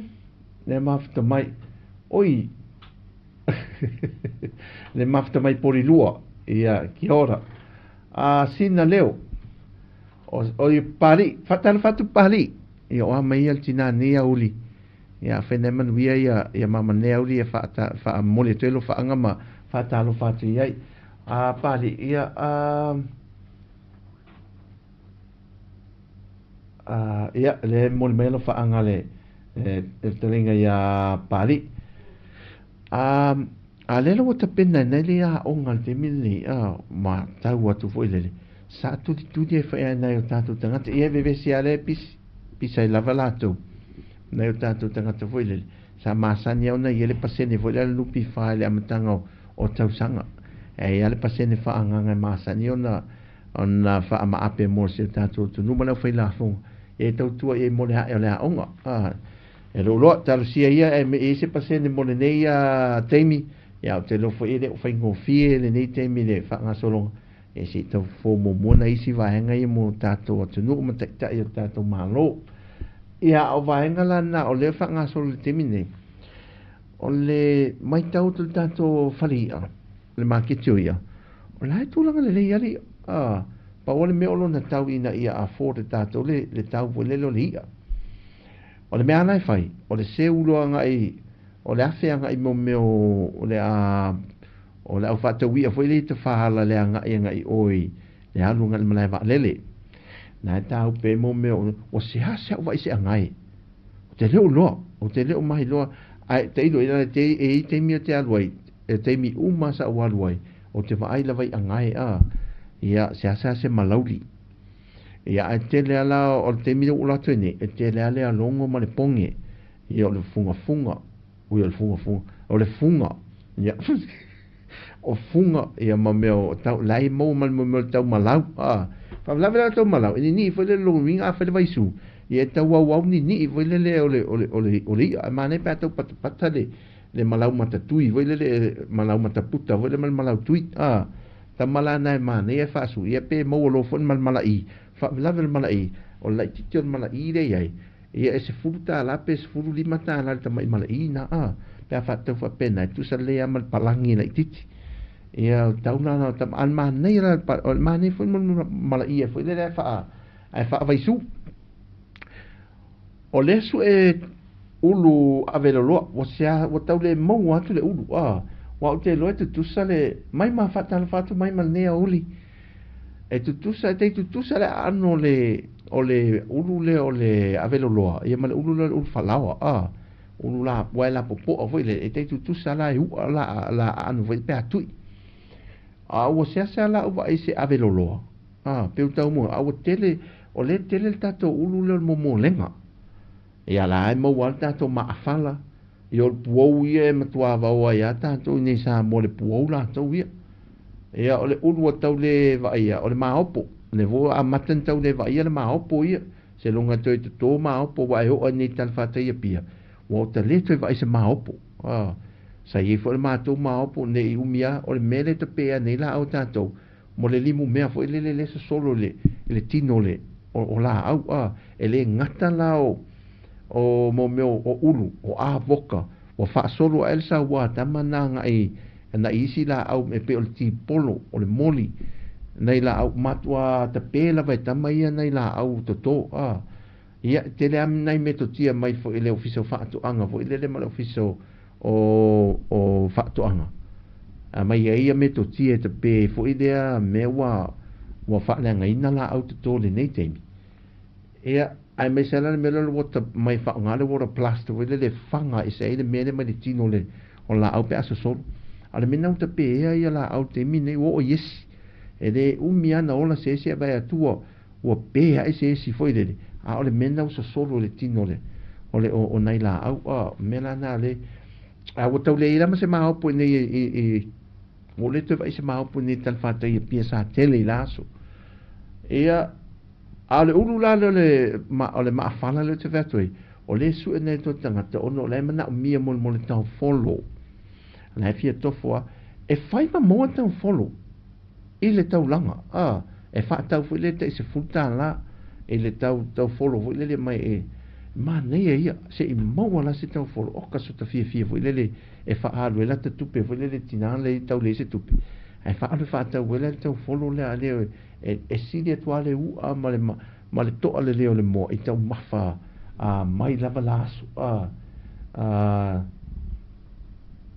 le mafuta mai, oi, le mafuta mai Polilua, ia, kia ora. A Sina Leo, o, o i Pali, faatalofa atu Pali, ia o a mai ia le tinā nei a uli, ia whenai manuia ia, ia mama nei a uli e whaata, whaamoli atu ai lo whaanga ma whaatalofa atu i ai. A Pali, ia, a, a, ia, le moli mai lo whaanga le, le, le talinga ia Pali. A, a lea la ua tapena ai le aoga i le taimi lenei, a, ma tau atu foi lele, sa tulituli ai foi nai o tatou tagata, ia e vevesi lava lea pisi, pisa ai lava latou, nai o tatou tagata foi lele, sa masani au na i ai le pasene foi lea a le NPF i le amataga o, o tausaga. E i ai le pasene faaagaga e masani ona, ona faamaape mo si o tatou atunuu ma le aufailafoga, e tautua i ai mo le ae o le aoga. A, E lou loa, talosia ia e i ai se pasene mo lenei taimi, ia ou te iloa foi e le o faigofie lenei taimi i le faagasologa, ia se i tau fofo muamua nai isi vaega ia mo tatou atunuu ma taitai o le tatou Malo. Ia, a o vaega la na o lea e faagasolo i le taimi nei, o le matau atu i le tatou fale i'a, le maketi o i'a, o la e tulaga lelei lava le i'a. A, pau lava le mea o lona tau ina ia afford e tatou le tau foi lele o le i'a. O le mea lava e fai, o le seu loa agai, o le afe agai mo mea o le a, o le au faatauia foi lea i tafaala le agai agai i o i le alu agai i le malae vaalele. Na e tāupe ai mo mea o, ua seasea ou vaai se agai. Ou te le o iloa, ou te le o mahiloa, ae tailo i lala te e i taimi o te alu ai, e taimi uma sa ou alu ai, ou te vaai lava i agai a, ia seasea se malauli. Ia ae tele lava la o le taimi lea ua ou alu atu ai nei, e tele lava le alogo ma le poge, ia o le fugafuga, ui o le fugafuga, o le fuga, ia o fuga ia ma mea o tau, la e maua ma le mea o le taumalau, a. Faalavelave la le taumalau, e ninii foi le loloina a fai le vaisu, ia e tau auau ninii foi lele o le, o le, o le, o le i'a, ae manaia pe a tau patapata le, le malau matatui foi lele, malau mataputa foi lele ma le malau tui, a. Tama la na e manaia e faasu, ia pe maua loa foi le malamala'i, faalavelave le mala'i, o le laitiiti o le mala'i lea e i ai, ia e $10 pe $15 le tama'i mala'i na, a, pe a faatatau faapena, e tusa lelei lava ma le palagi laitiiti. Ia, o le tau la na o tama, a o le manaia la, o le manaia foi le mala'i foi lele ae faa, ae faavaisū. O lea sue ulu aveloloa, ua sea, ua tau le maua atu le ulu, a, ua ou te iloa e tutusa le, mai ma faatalofa atu mai ma lenei aoauli. E tutusa, e tai tutusa le aano o le, o le ulu lea o le aveloloa, ia ma le ulu lea o le ulu falaoa, a, ulu la, ua e lapopoa foi le, e tai tutusa la e u'a la, la aano foi pe a tui. A ua seasea la ou vaai i se aveloloa, a, pe ua tau mua, a ua tele, o lea e tele le tatou ulu lea o le momolega. Ia la e maua ai le tatou maafala, ia o le puou ia e matua vao ai lava tatou i nei Samoa i le puou latou ia. Ia o le ulu ua tau le vaaia, o le maopo. O lea foi ua amata ona tau le vaaia le maopo ia. Seiloga e toe toto maopo aua e oo lava i nei talafatai Apia, ua ota le toe vaai i se maopo. A, sa i ai foi le matou maopo ne i umi lava, o le mea lea e tapea nei laau tatou, mo le limu mea foi lele lea sosolo i le, i le tino o le, o, o laau, a, e le gata la o, o mo mea o ulu, o avoka, ua faasolo ae le saua tama na agai nai isi laau e pei o le tipolo, o le moli, nai laau matua tape lava e tama ia nai laau toto, a. Ia, e tele lava nai metotia mai foi i le Ofisa o Faatoaga foi lele ma le Ofisa o, o, o Faatoaga. A mai ai ia metotia e tape ai foi lea mea ua, ua faaleagaina laau toto i lenei taimi. Ia, aemaise lava la le mea lea o le water, mai faaaoga le water plaster foi lele e faga ese ai le mea lea mai le tino o le, o le laau pe a sosolo. A o le mea lena ua tapeea ia laau i le taimi lenei, ua oo i esi. E le umi lava ona ola se esi ae vaai atu ua, ua pē aʻe se esi foi lele, a o le mea lena ua sosolo i le tino o le, o le, o, o nai laau, a, o mea la na le, a ua tau leai la ma se maopo i nei i, i, ua ou le toe vaai i se maopo i nei talafatai i Apia sa tele i la aso. Ia, a o le ulu la lea o le, ma, o le maafala lea ou te fai atu ai, o lea e sue nei toe tagata ona o la e manaomia mo le, mo le taufolo. La e fia tofo a, e fai ma maua taufolo i le taulaga, a, e faatau foi lea tai $10 i le tau, taufolo foi lele mai e, manaia ia, se i maua la se taufolo, oka so ta fiafia foi lele e faaalu ai lata tupe foi lele tina le tau leai se tupe, ae faaalu e faatau ai la le taufolo lea lea e, e sili atu lava le u'a ma le, ma le to'a lelei o le moa i taumafa a mai lava la aso a, a,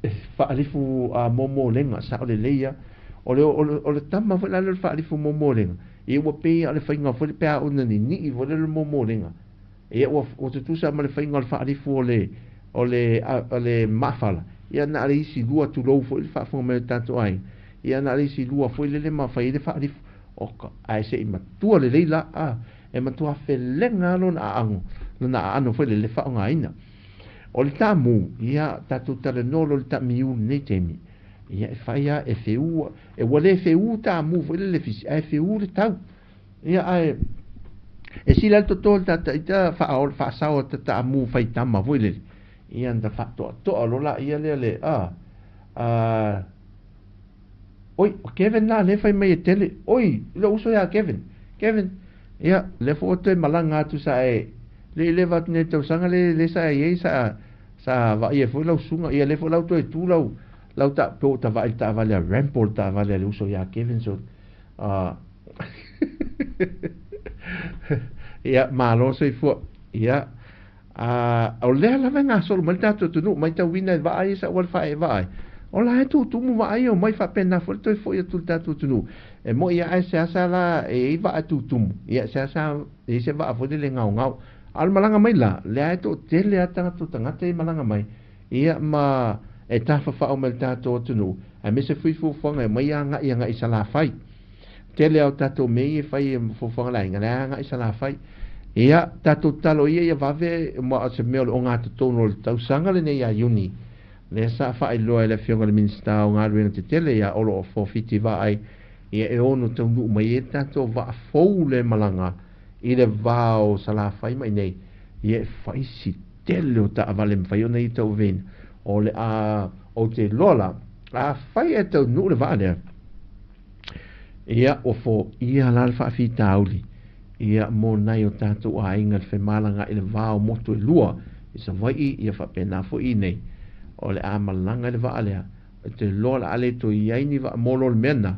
e faalifu a momolega sao lelei a. O le, o le, o le tama foi la lea o le faalifu momolega, ia ua pei a o le faiga foi le pe a ona ninii foi lea o le momolega. Ia ua, ua tutusa ma le faiga o le faalifu o le, o le, a, o le maafala, ia na o le isi lua tulou foi le faafofoga mai o tatou aiga, ia na o le isi lua foi lele ma fai ai le faalifu. Oka, ae se i matua lelei la, a, e matua felega lava lona aago, lona aano foi lele faaaogaina. O le taamu, ia, tatou talanoa loa i le taamiu i lenei taimi, ia e fai lava, e feū, e ua le feū taamu foi lele fisi, ae feū le tau. Ia, ae e sili lava le toto o le tata ita faaola, faasao ta taamu faitama foi lele, ia na faatoatoa loa laia lea le, a, a, Oi, o Kevin la lea e fai mai e tele. Oi, lou uso ia Kevin. Kevin, ia, lea foi ua toe malaga atu sa e, le i leva atu nei tausaga le, le sa e i ai sa, sa vaaia foi lau susuga. Ia, lea foi la ua toe tu lau, lau ta, pe ua ta vaai i le taavale a Rambo, le taavale a le uso ia Kevin. So, ia, malo soifua. Ia, o lea lava e gasolo mai le tatou atunuu, matauina e vaa ia sa auala faaee vaa ai. O la e tutumu vaa ia omai faapena foi le toe foi atu i le tatou atunuu. E moi lava e seasea la e i ai vaa e tutumu, ia e seasea e i ai se vaa foi lele e gaogao. A o le malaga mai la, lea e toatele lava tatou tagata ia e malaga mai, ia ma e tafafao mai i le tatou atunuu, aemaise foi fuafuaga e omai agai agai i Salafai. Tele lava o tatou mea ia e fai e fuafuaga le aiga, lea e agai i Salafai. Ia, tatou tatalo ia ia vave, ma o se mea o le ogatotonu o le tausaga lenei ia Iuni, lea sa faailoa e le Afioga i le Minisita o Galuega Tetele ia Olo Fofiti Vaai, ia e ono taunuu mai ai le tatou vaa fou lea e malaga i le va o Salafai ma inei, ia e fai si tele o taavale e mafai ona ia tauaveina. O le a, ou te iloa la, afai ae taunuu le vaa lea, ia ua foia la le faafitauli, ia mo nai o tatou aiga le femalaga i le va o motu e lua i Savaii, ia faapena foi i nei. O le a malaga i le vaa lea, ou te iloa o le a le toe i ai ni vaa molo o le mea lena,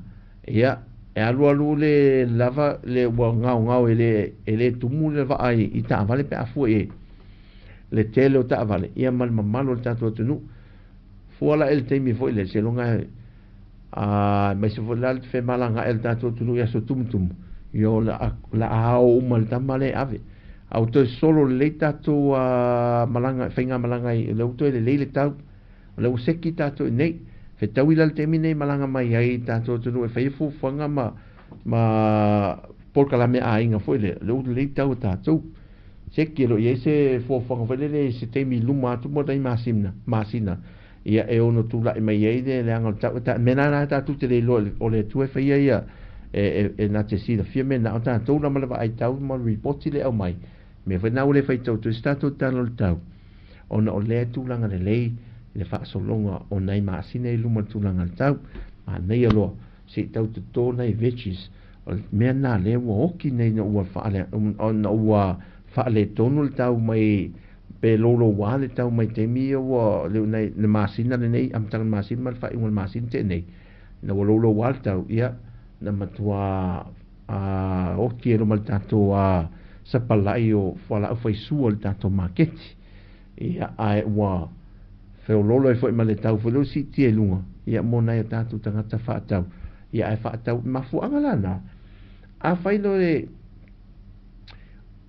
ia e alualu le lava le ua gaogao e le, e le tumu le vaa i, i taavale pe a fua i ai le tele o taavale, ia ma le mamalu o le tatou atunuu. Fua la i le taimi foi lea, seiloga e A aemaise foi la le femalagaai o le tatou atunuu i aso tumutumu, ia o le a ao uma le tama lea e ave. A ua toe solo lelei tatou malaga, faigamalaga i, o lea ua toe lelei le tau, o lea ua seki tatou i nei. Fetaui la le taimi nei malaga mai ai i tatou atunuu e faia fuafuaga ma, ma polokalame a aiga foi lea, o lea ua lelei tau a tatou. Seki e le o i ai se fuafuaga foi lele i se taimi i luma atu mo nai masina, masina ia e ono tulai mai ai le leaga o le tau. E mea la tatou te le iloa o le Atua e faia ia e, e, e na te silafia mea na o tatou la ma le vaai tau ma le ripoti le aumai. Mea foi na ua le faitau atu ai se tatou tala o le tau, ona o lea tulaga lelei le faasologa o nai masina i luma o le tulaga o le tau. Manaia loa se i tau toto nai veggies. O le mea na lea ua oki nei na ua faale, ona ua faaletonu le tau mai pe louloua le tau mai taimi ia ua le nei le masina lenei amataga o le masina ma le faaiuga o le masina tea nei ina ua louloua le tau ia na matua a oti ai loa ma le tatou a sapalai o fualaau faisua i le tatou maketi ia ae ua feololo ai foi ma le tau foi lea ua siitia i luga ia mo nai o tatou tagata faatau ia ae faatau mafuaaga la na afai loa le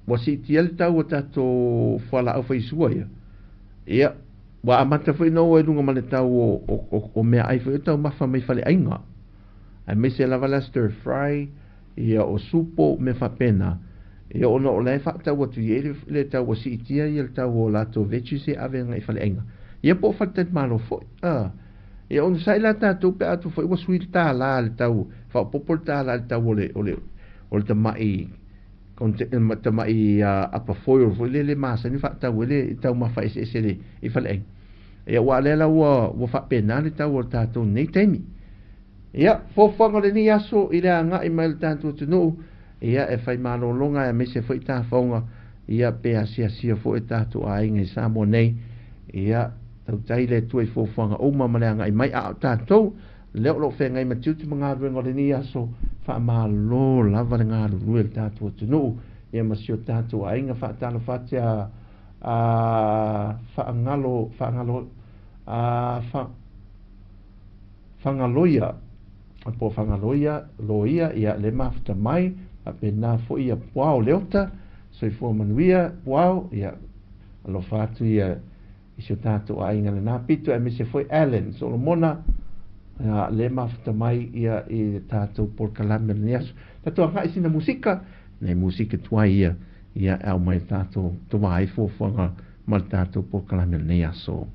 Ua siitia le tau o tatou fualaau faisua ia. Ia, ua amata foi ona oo ai i luga ma le tau o, o, o, o meaai foi o taumafa mai faleaiga. Aemaise lava la stir fry, Ia, o supo mea faapena, ia ona o la e faatau atu i ai le tau ua siitia ia le tau o latou veggies ia e ave agai i faleaiga. Ia po o faletalimalo foi. A. Ia onosai la tatou pe a atu foi ua sui le tālā le tau, faaopoopo le tālā i le tau o le, o le, o le tamai, tamai apa foil foi lele masani faatau ai le taumafa eseese i le, i faleaiga. Ia aua o lea la ua, ua faapena le tau o le tatou nei taimi. Ia, fuafuaga o lenei aso i le agai mai o le tatou atunuu, ia e fai malologa aemaise foi tafaoga, ia pe asiasia foi tatou aiga i Samoa nei, ia tautai le Atua i fuafuaga uma ma le agai mai, a o tatou lea o lo o feagai ma tiute ma galuega o lenei aso, faamalo lava le galulue i le tatou atunuu, ia ma si o tatou aiga. Faatalofa atu a a faagalo faagalo a fa Fagaloia, po o Fagaloia, Loia, ia le mafuta mai, faapena foi ia Puao Leota, soifua manuia Puao, ia alofa atu ia i si o tatou aiga lena pito, aemaise foi Allen Solomona, ia le mafuta mai ia i le tatou polokalame o lenei aso. Tatou agai sina musika, nei musika tuai ia, ia e ao mai tatou tovā ai fuafuaga ma le tatou polokalame o lenei aso.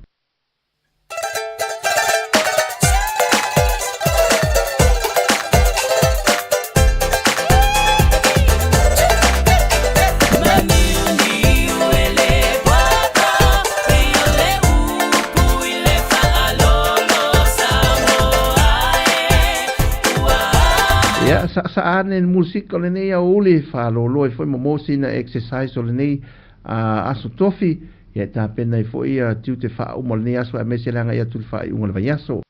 Ia, saasaa ane le musika o lenei aoauli, faaloloa ai foi ma maua sina exercise o lenei aso tofi, Ia e tapena ai foi ia tiute faauma o lenei aso aemaise le agai atu i le faaiuga o le vaiaso.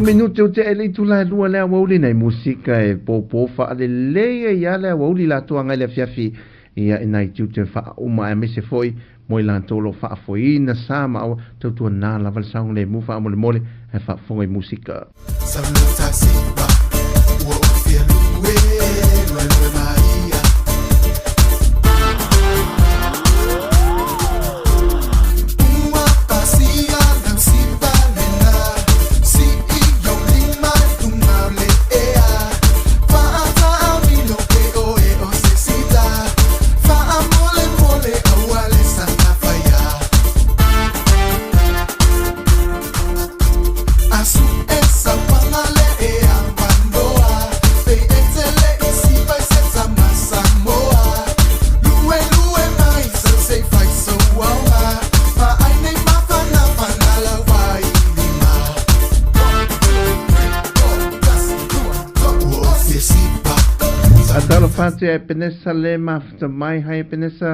Minute o te ele tula lua le awauli nei musika e popo fa le le ia le awauli la tuanga le fiafi ia ina i tiute fa uma e mese foi mo i latou lo faafoeina sa ma au tautuanā lava le saogalemu le faamolemole ae faafofoga i musika. Atalofa atu ia Epenesa le mafuta mai hai Epenesa.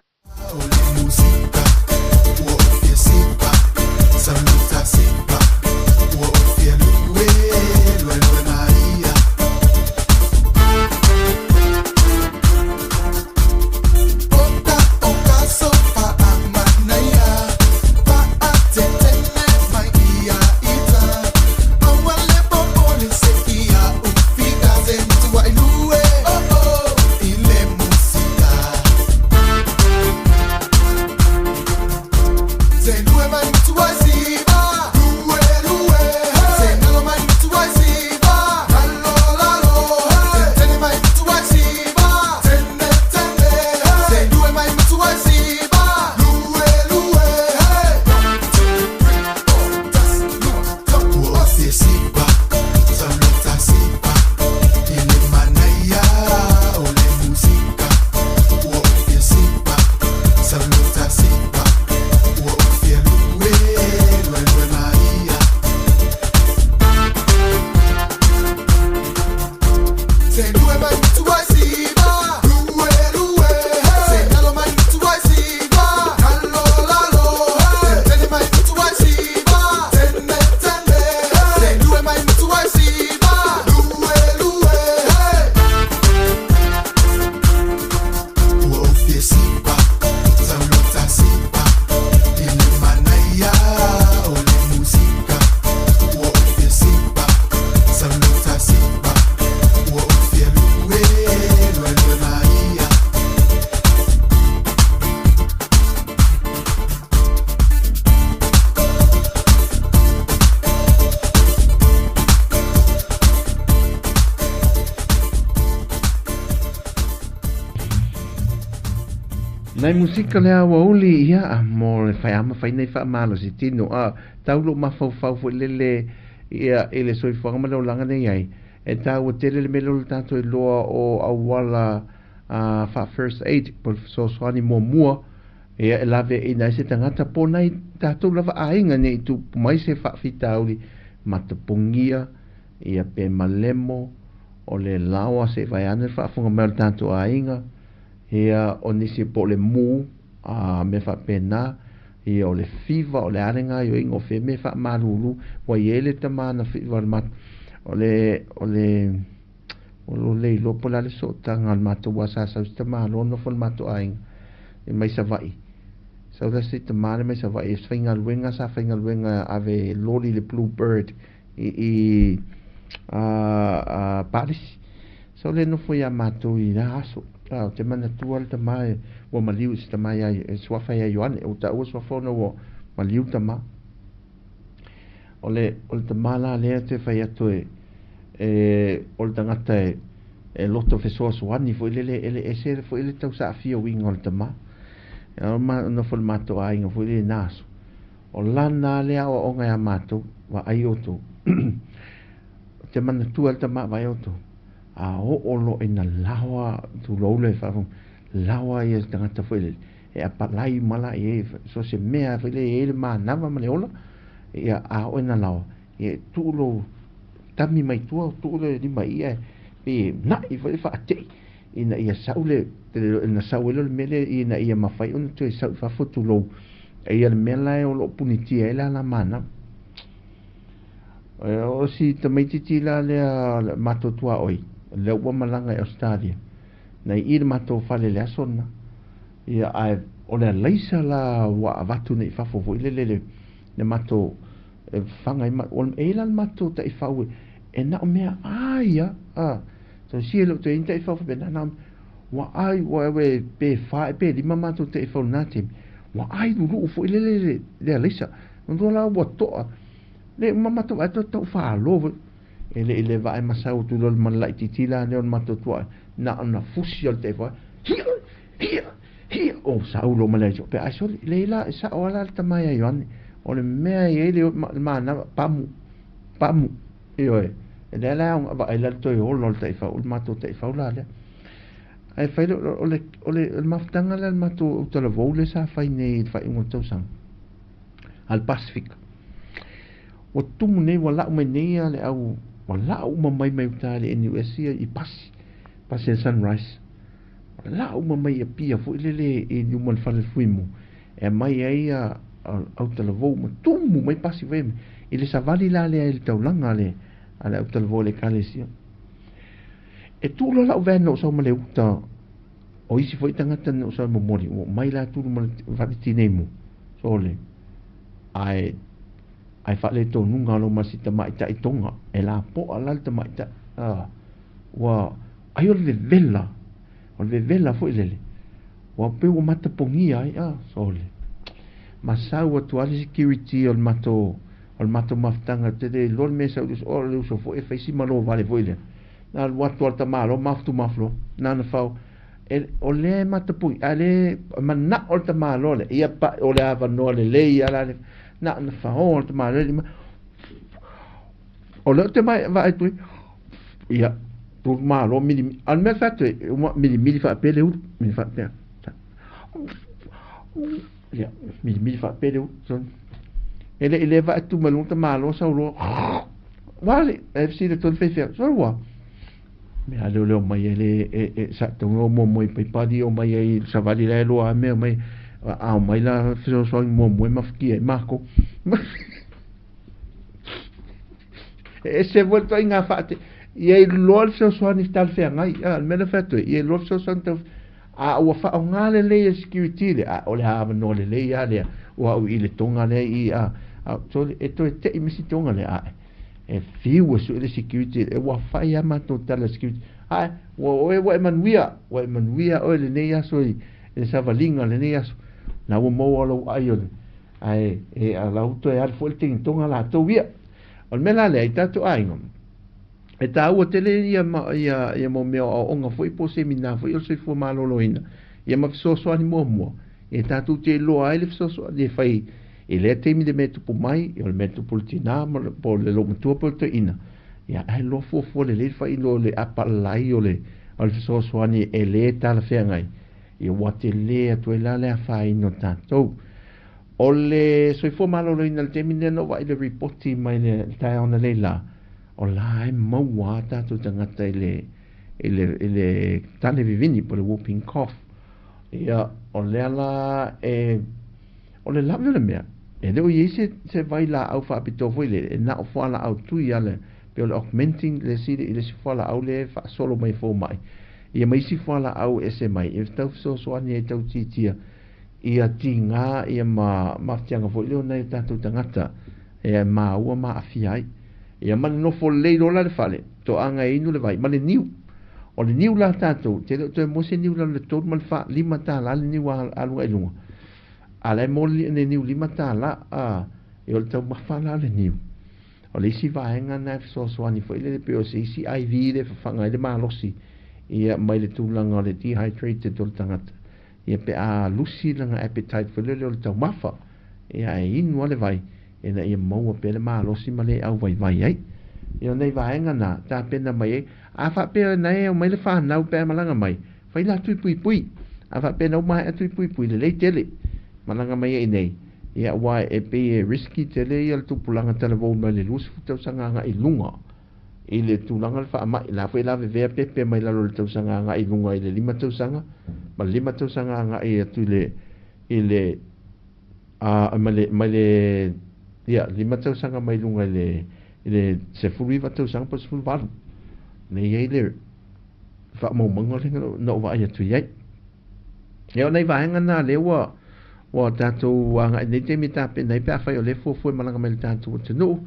Nai musika le awauli ia mo le faiama faina i faamalosi tino a tau lou mafaufau foi lele ia i le soifuaga ma le olaga nei ai e taua tele le mea lea o le tatou iloa o auala a faa first aid po o le fesoasoani muamua ia e laveaiina ai se tagata po o nai tatou lava aiga nei i tupu mai se faafitauli matapogia ia pe malemo o le laoa se i vaeane le faafofoga mai o le tatou aiga. Ia, o nisi po o le mū, a mea faapena, ia, o le fiva, o le a le gaoioiga o fea mea faamalulu, ua i ai le tama na fiva o le matou, o le, o le, o lo le iloa po o le a le sootaga a le matou aua sa sau si tama loa nofo le matou aiga i mai Savaii. Sau la si tama le mai Savaii e faigaluega, sa faigaluega ave loli le Blue Bird i i a, a Palisi. Sau le nofo iā matou i la aso. A, ou te manatua le tama e, ua maliu i se tama ia, e suafa ia Ioane. Ua taua suafa ona ua maliu tama. O le, o le tama la lea te fai atu e, e, o le tagata e, e loto fesoasoani foi lele, e le ese foi le tausaafia uiga o le tama. E, o ma, nofo le matou aiga foi lele i na aso. O lana lea aoaoga iā matou, vaai outou. Ou te manatua le tama vaai outou. A oo loa ina laoa, tulou le faafofoga, laoa ia le tagata foi lele, e apalai uma la i ai, so o se mea foi lele e i ai le manava ma le ola, ia a oo ina laoa, ia e tuu lou tami mai tua, tuu le lima i ia, pei e na'i foi le faatei ina ia sau le, ina sau ai lea o le mea lea ina ia mafai ona toe sau i fafo, tulou. Ia le mea la o lo o punitia ai le ala manava. O si tamaitiiti la lea matou tuaoi, lea ua malaga i Australia, na i i le matou fale i le aso lena. Ia, ae o le alaisa la ua avatu nei i fafo foi lele le, le matou e faga ai, e i ai la le matou taifau e na o mea ai lava. A, so sia le toe taifau faapena, na ua ai, ua e pe 4 pe 5 matou taifau i lena taimi, ua ai luluu foi lele le, le alaisa. Manatua la ua toa, le uma matou vaai atu tau falo foi. E le i le vaai masau atu loa le mala laitiiti la lea o le matou tuaoi, na ona fusi lava o le taifau, hia, hia, hia, o saulo ma le aiso. Pe ai sole, leai la, e sao lava la le tama ia Ioane. O le mea e i ai le manava, pamu, pamu, ioe. E lea la e vaai la le toe ola o le taifau, o le matou taifau la lea. Ae fai le, o le, o le, o le mafutaga lea a le matou talavou lea sa fai nei i le faaiuga o le tausaga, a le Pasefika. Ua tumu nei, ua lau mai nei a le au, ua lau uma mai mai uta i le NUS ia i pasi, pasi a le Sunrise. Ua lau uma mai i Apia foi lele i luma o le fale fuimu, e aumai ai a au talavou ma tumu mai pasi foi i le savali la lea i le taulaga a le a le au talavou a le ekalesia. E tuu loa lau van na ou sau ma le uta o isi foi tagata na ou sau e momoli, ua omai la tulu ma le vave tinei mu, sole, ae ae faaletonuga loa ma si tamaitai Tonga, e lapoa la le tamaitai, a, ua, ai o le vevela, o le vevela foi lele, ua pei ua matapogia ai, a, sole. Ma sau atu lava le security o le matou, o le matou mafutaga, ou te le iloa le mea e sau i le uso, o le uso foi e fai si malo vale foi lea. Na alu atu lava le tamaloa mafutu mafu loa, na ona fao, e, o lea e matapogia, a le manao le tamaloa lea, ia pa, o le avanoa lelei lava la le, na ona fao le tamaloa lea, o lea ou te vaai atu ai, ia, tulu malo, mili, a o le mea fai atu ai, uma milimili faapea le ulu, mili faapea, ia, milimili faapea le ulu, e le i le vaai atu mai luga tamaloa sau loa, ua le, e fesili atu ai le faifeau, sole ua, mea leo leo mai ai le e, e sa taunga muamua i Paipali o mai ai i le savali la e loa mea mai a o mai la fesoasoani muamua e mafatia ai makou. E ese foi le ituaiga faate ia iloa le fesoasoani talafeagai. A, le mea lea e fai atu ai, ia iloa le fesoasoani tau a ua faaaoga lelei e security le a o le avanoa lelei lava lea ua au i le Tonga lea i a, a so e toe tei ma si Tonga lea ae e fiu e sue le security e ua fai lava matou tala i le security ae ua oe ua e manuia ua e manuia oe lenei aso i le savaliga lenei aso na ua maua lou ai o le ae e a lau toe alu foi le togitoga latou ia. O le mea la lea i tatou aiga, e taua tele ia ia ia mo mea o aoaoga foi po o semina foi o le soifua maloloina, ia ma fesoasoani muamua, e tatou te iloa ai le fesoasoani e fai i lea taimi le mea e tupu mai, o le mea e tupu i le tinā ma le, po o le loomatua po o le toeaina, ia ae loa fuafua lelei le faailoa o le apalai o le o le fesoasoani e lē talafeagai, ia ua tele atu ai la le afaina o tatou. O le soifua maloloina i le taimi lenei na ou vaai i le ripoti mai le taeao analeila la, o la e maua lava tatou tagata i le i le i le tane vivini po o le whooping cough. Ia, o lea la e o le lave o le mea, e le o i ai se se vailaau faapitoa foi lele, e na o fualaau tui lava le pei o le augmentin le isi le isi fualaau lea e faasolo mai e fomai, ia ma isi fualaau e ese mai e tau fesoasoani ai tau tiatia ia tiga ia ma mafatiaga foi lea o nai o tatou tagata e maua ma aafia ai. Ia ma le nofo lelei loa la le fale, toaga e inu le vai ma le niu. O le niu la tatou, te le o toe maua se niu lalo i le 3 ma le 4, 5 tala le niu a aluga i luga. A la e maua le niu 5 tala, a, e o le taumafa la o le niu. O le isi vaega lena e fesoasoani foi lele pei o se isi IV lea e fafaga ai le malosi ia mai le tulaga o le dehydrated o le tagata. Ia pe a lusi lana appetite foi lele o le taumafa, ia ae inu lava le vai ina ia maua pea le malosi ma le auvaivai ai. Ia o nei vaega na tapena mai ai, a faapea na e aumai le fanau pe a malaga mai, fai la tui puipui. A faapea na uma ae tui puipui, lelei tele malaga mai ai nei. Ia aua e pei e risky tele ia le tupulaga talavou mai le 20 tausaga agai i luga i le tulaga o le faamai, la foi e lavevea pepe mai lalo i le tausaga agai i luga i le 5 tausaga ma le 5 tausaga agai atu i le i le a mai le mai le ia 5 tausaga mai luga i le i le 19 tausaga po o le 18 lea e i ai le faamaumauga lea na ou vaai atu i ai. Ia o nai vaega na lea ua tatou agai i lenei taimi e tapena ai pe afai o lea e fuafua e malaga mai i le tatou atunuu.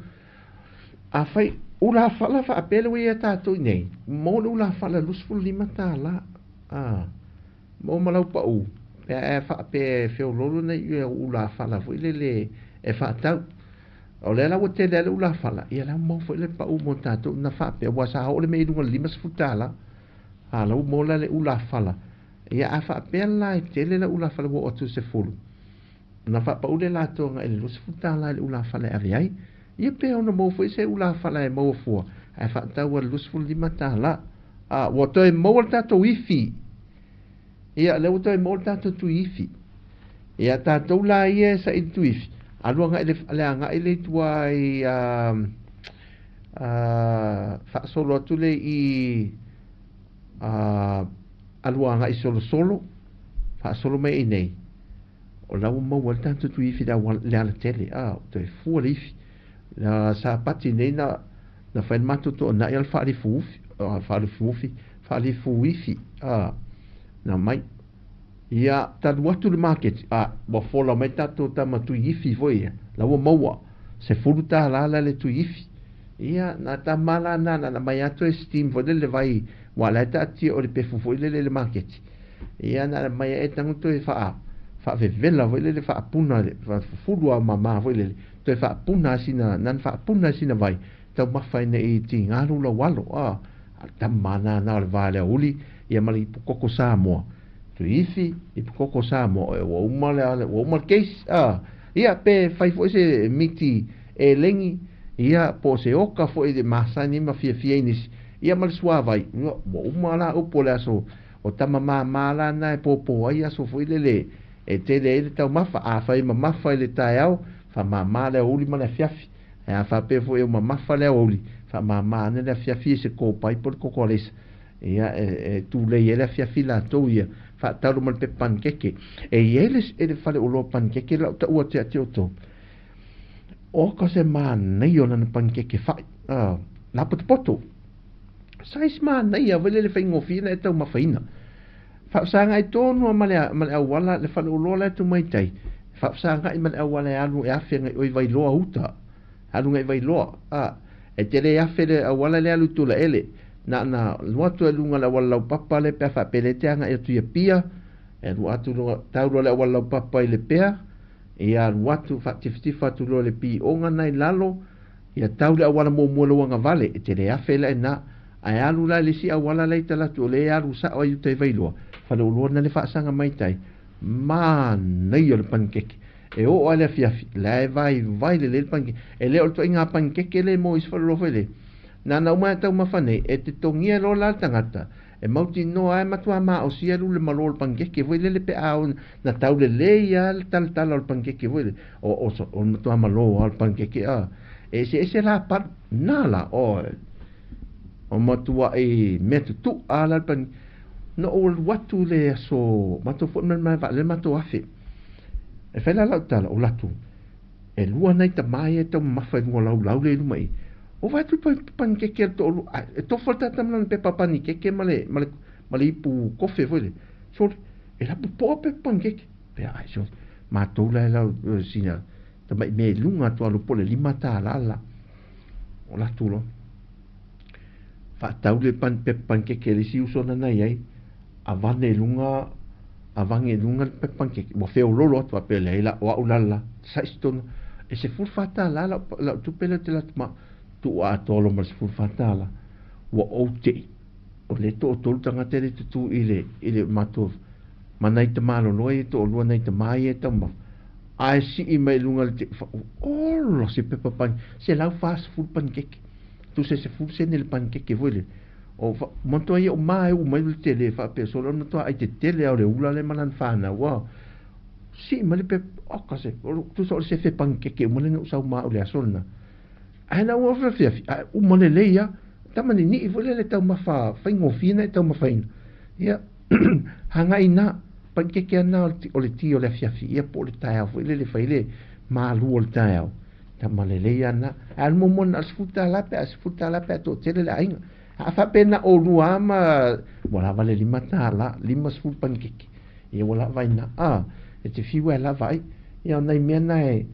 Afai ulafala faapea le ua i ai tatou i nei, mo le ulafala $25, a, mo ma lau pau, pe a e faapea e feoloolo nai ulafala foi lele e faatau. O lea la ua tele ai le ulafala, ia la ua maua foi le pau mo tatou na faapea, ua sa oo le mea i luga o le $50, a la ua maua la le ulafala. Ia a faapea la e tele le ulafala ua oo atu i le 10, na faapau lea latou agai i le $20 i le ulafala e ave ai. Ia pe ono maua foi se ulafala e maua fua, ae faatau ai i le $25. A, ua toe maua le tatou ifi. Ia, lea ua toe maua le tatou tuiifi. Ia, tatou la ia e saili tuiifi, alu agai le, le agai le i tua i, a, a, faasolo atu le i, a, alu agai solosolo, faasolo mai i nei. O la ua maua ai le tatou tuiifi le auala, le alatele, a, toe fua le ifi. La sapati nei na, na fai le matou toanai a le faalifuufi, faalifuufi, faalifuifi, a, na mai. Ia, talu atu le maketi, a, ua fola mai tatou tama tuiifi foi ia, la ua maua, $10 la le tuiifi. Ia, na tama la na, na mai atu e steam foi lele vai, ua la e taatia o le pefu foi lele le maketi. Ia, na mai e tango toe faa, faavevela foi lele faapuna le faafufulu a mama foi lele toe faapuna sina nan faapuna sina vai taumafa ina i tigalu lau alo a tama na na o le va le auli ia ma le ipu koko Samoa tuifi ipu koko Samoa e ua uma le ua uma le case a ia pe fai foi se miti e lengi ia po o se oka foi le masani ma fiafia i nisi ia ma le suavai ua uma la upu o le aso o tama māmā la na e pōpō ai aso foi lele e tele ai le taumafa. Afai e mamafa i le taeao, faamāmā le aoauli ma le afiafi. Ae a faapea foi e mamafa le aoauli, faamāmā ane le afiafi i se kopai po o le koko alaisa. Ia, e tulei ai le afiafi latou ia, faatalo ma le pepa panikeke. E i ai le, le fale oloa panikeke lau taua atu ia te outou. Oka se manaia o lana panikeke fai, lapotopoto. Size manaia foi lele faigofie na e taumafaina. Faafesagai tonu lava ma le ma le auala le faleoloa la e tu mai tai. Faafesagai ma le auala e alu e afe agai oi Vailoa uta. Alu agai Vailoa. A, e te le afe le auala le alu i Tulaele. Na na alu atu e luga le auala laupapa le pe a faapea le te agai atu i Apia. E alu atu luga tau loa le auala laupapa i Lepea. Ia alu atu faatifatifa atu loa le pioga na i lalo. Ia tau le auala muamua i lou agavale, e te le afe la i ina, ae alu la i le isi auala la i talaatu o lea e alu sao ai i uta i Vailoa, faleoloa na le faasaga mai tai, manaia le panikeke. E oo lava i le afiafi, la e vaivai lelei le panikeke. E le o le ituaiga panikeke lea mo isi faleoloa foi lea. Na ona uma lava e taumafa nei, e te togia loa la le tagata, e mautinoa lava e matua maosia alu le malo o le panikeke foi lele pe a na tau lelei lava le talatala o le panikeke foi lele. O, o, o le matua malo lava o le panikeke, a. E eseese la palu, na la, oi. O matuaʻi mea tutuʻa la le panikeke. Na ou alu atu le aso, matou foi ma le vaalele matou afe. E fai la lau tala, o latu, e lua nai tama ia e taumamafa i luga o laulau lea i luma i. O vaai atu le panikeke a le toalua, a e tofa le tata ma lana pepa panikeke ma le, ma le, ma le ipu kofe foi lea. Sole, e lapopoa pepa panikeke. Pea ai, sole, matou la e lau sina tamai mea i luga atu alu po o le $5 la. O latu loa. Faatau le pan, pepa panikeke a le isi uso na nai ai. Avane i luga, avage i luga le pepa panikeke. Ua feololo atu faapea leai la, o au la la, saisi tonu. E $14 lau, lau tupe lea ou te alu atu ma tuu atoa loa ma le $14. Ua ou tei, o lea e toatolu tagata e le tutū i le, i le matou, ma nai tamaloloa ia e toalua nai tama ia e taumafa. Ae sii mai i luga le te, ola se pepa panikeke, 140 panikeke. Tusa e 10 sene le panikeke foi lele. O fa, matua ia o ma e uma i le tele faapea solo o le matua ai tetele lava o le ula lea ma lana fanau a. Sii mai le pepa, oka se, tusa o le sefe panikeke uma lea na ou sau ma au i le aso lena. Ae na ua afiafi, ae uma lelei lava. Tama ninii foi lea le taumafa faigofie na e taumafaina. Ia, hagai ina, panikeke ana o le ti o le afiafi ia po o le taeao foi lele fai le malu o le taeao. Tama lelei lava lena. Ae alu muamua na o le $10 pe a $10 pe a toatele le aiga. A faapea na o lua lava ma ua lava le $5, 50 panikeke, ia ua lava ai i ina. A, e te fiu lava e lava ai. Ia o nai mea na e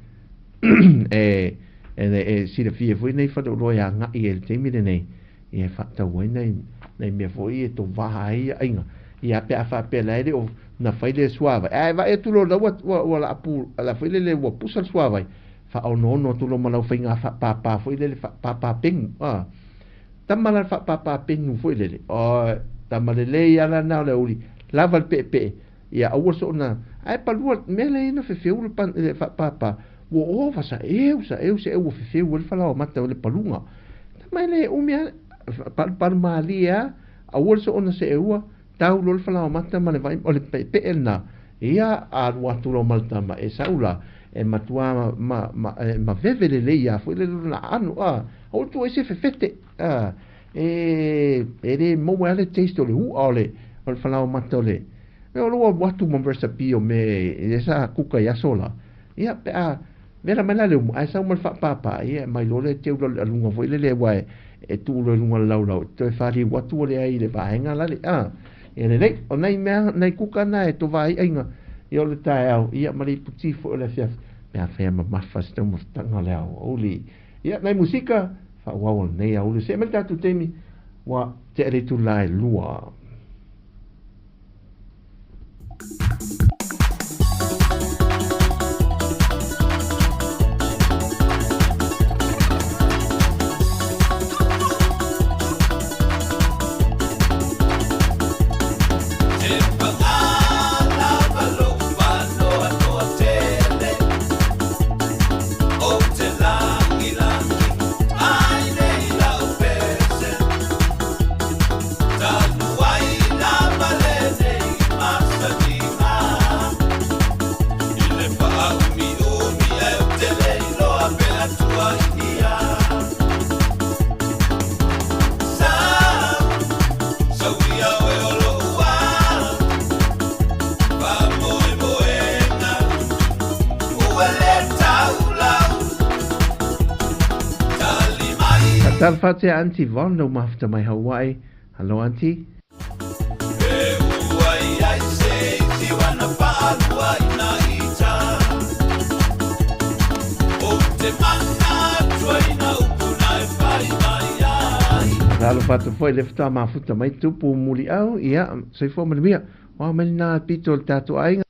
e e silafia foi nei faleoloa e agai ai i le taimi lenei, ia e faatau ai nai nai mea foi e tovā ai aiga. Ia pe a faapea la e le o na fai le suavai, ae vaai atu loa la ua ua ua laa pu la foi lele ua pusa le suavai, faaonoono atu loa ma lau faiga faapāpā foi lele faapāpā pegu, a. Tama la le faapāpā pegu foi lele, oi, tama lelei lava la na o le aoauli, lava le peepee, ia aua soona, ae palua mea lea na fefeu le pan le faapāpā, ua ova sa eu sa eu se eu ua fefeu ai le falaoa mata o le paluga. Tama e le umi lava, palupalu malie lava, aua le soona seeua, tau loa le falaoa mata ma le vai o le peepee lena, ia alu atu loa ma le tama e sau la, e matua ma ma e maveve lelei lava foi le lona aano, a, aua le tuu ai se fefete, a, e e le maua ai le taste o le u'a o le o le falaoa mata o le o lou alu atu ma recipe o mea e sa kuka i aso la, ia pe a vela mai la le umu ae sau ma le faapāpā, ia e aumai loa le teu loa le aluga foi lele aua e e tuu loa i luga o le laulau e toe faliu atu ua leai i le vaega lale, a, ia lelei. O nai mea nai kuka na e tovā ai aiga, ia o le taeao, ia ma le iputi foi o le afiafi, pe afai e mamafa se taumafataga o le aoauli. Ia, nai musika, faaauau o lenei aoauli. See mai le tatou taimi, ua tea le itula e 2. Talofa atu ia Aunty Von lau mafuta mai Hawaii. Hello Aunty. Talofa atu foi le faatoa mafuta mai Tupu Muliau, ia, soifua manuia. Oa mai lena pito o le tatou aiga.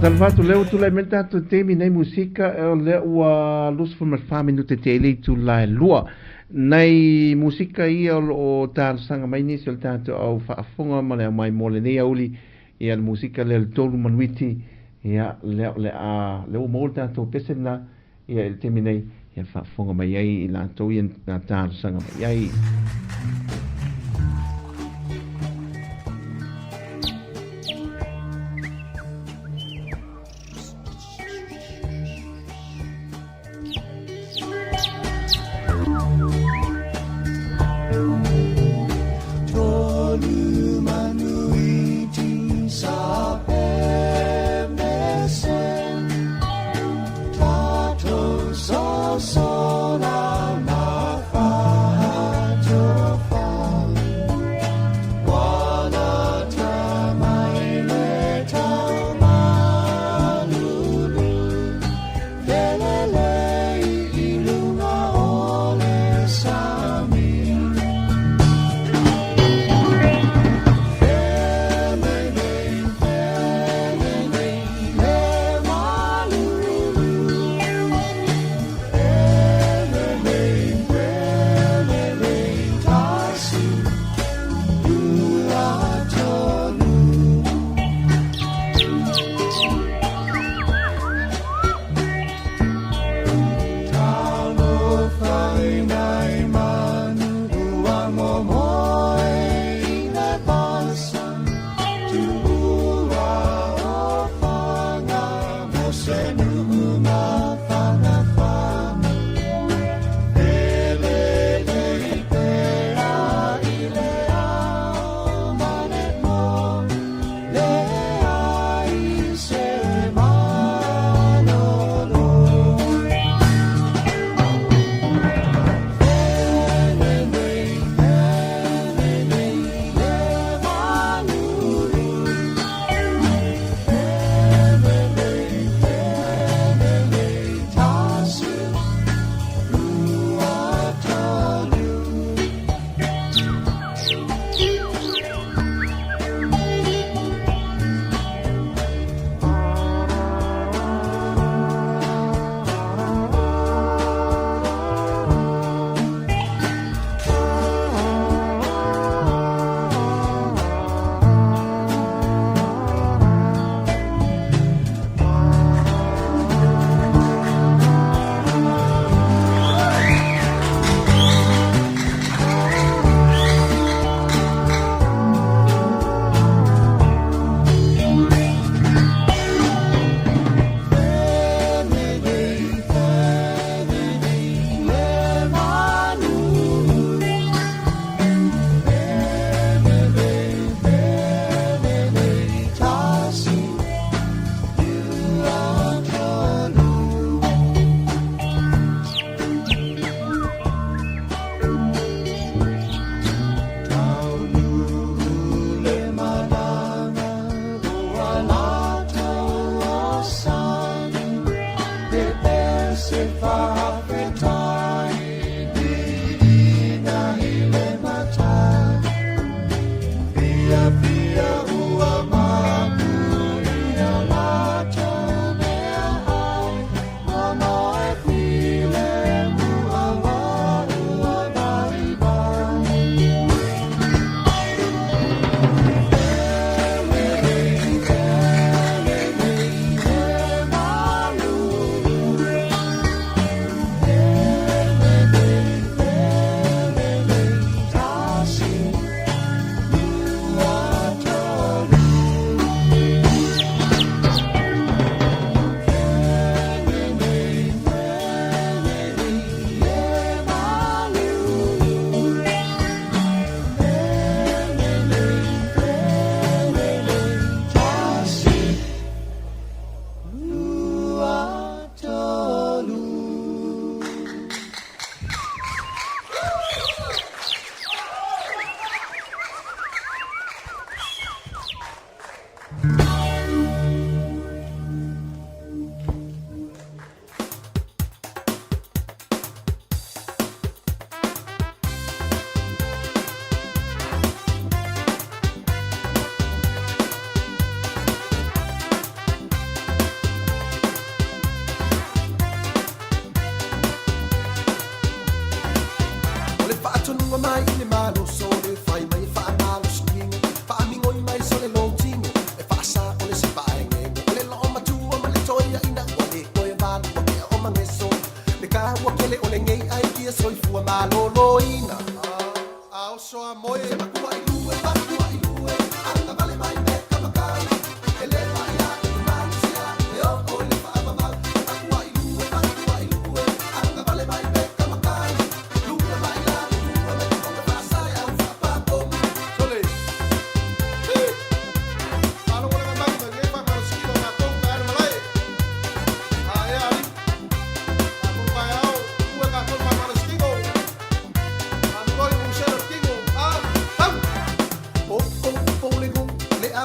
Talofa atu lea ua tulai mai le tatou taimi nei musika o lea ua 24 minute te le itula e lua. Nai musika ia o loo talosaga mai nisi o le tatou au faafofoga ma le aumai mo lenei auli ia le musika lea le tolu manuiti ia lea o le a lea ua maua le tatou pese lena ia i le taimi nei ia faafofoga mai ai i latou ia na talosaga mai ai.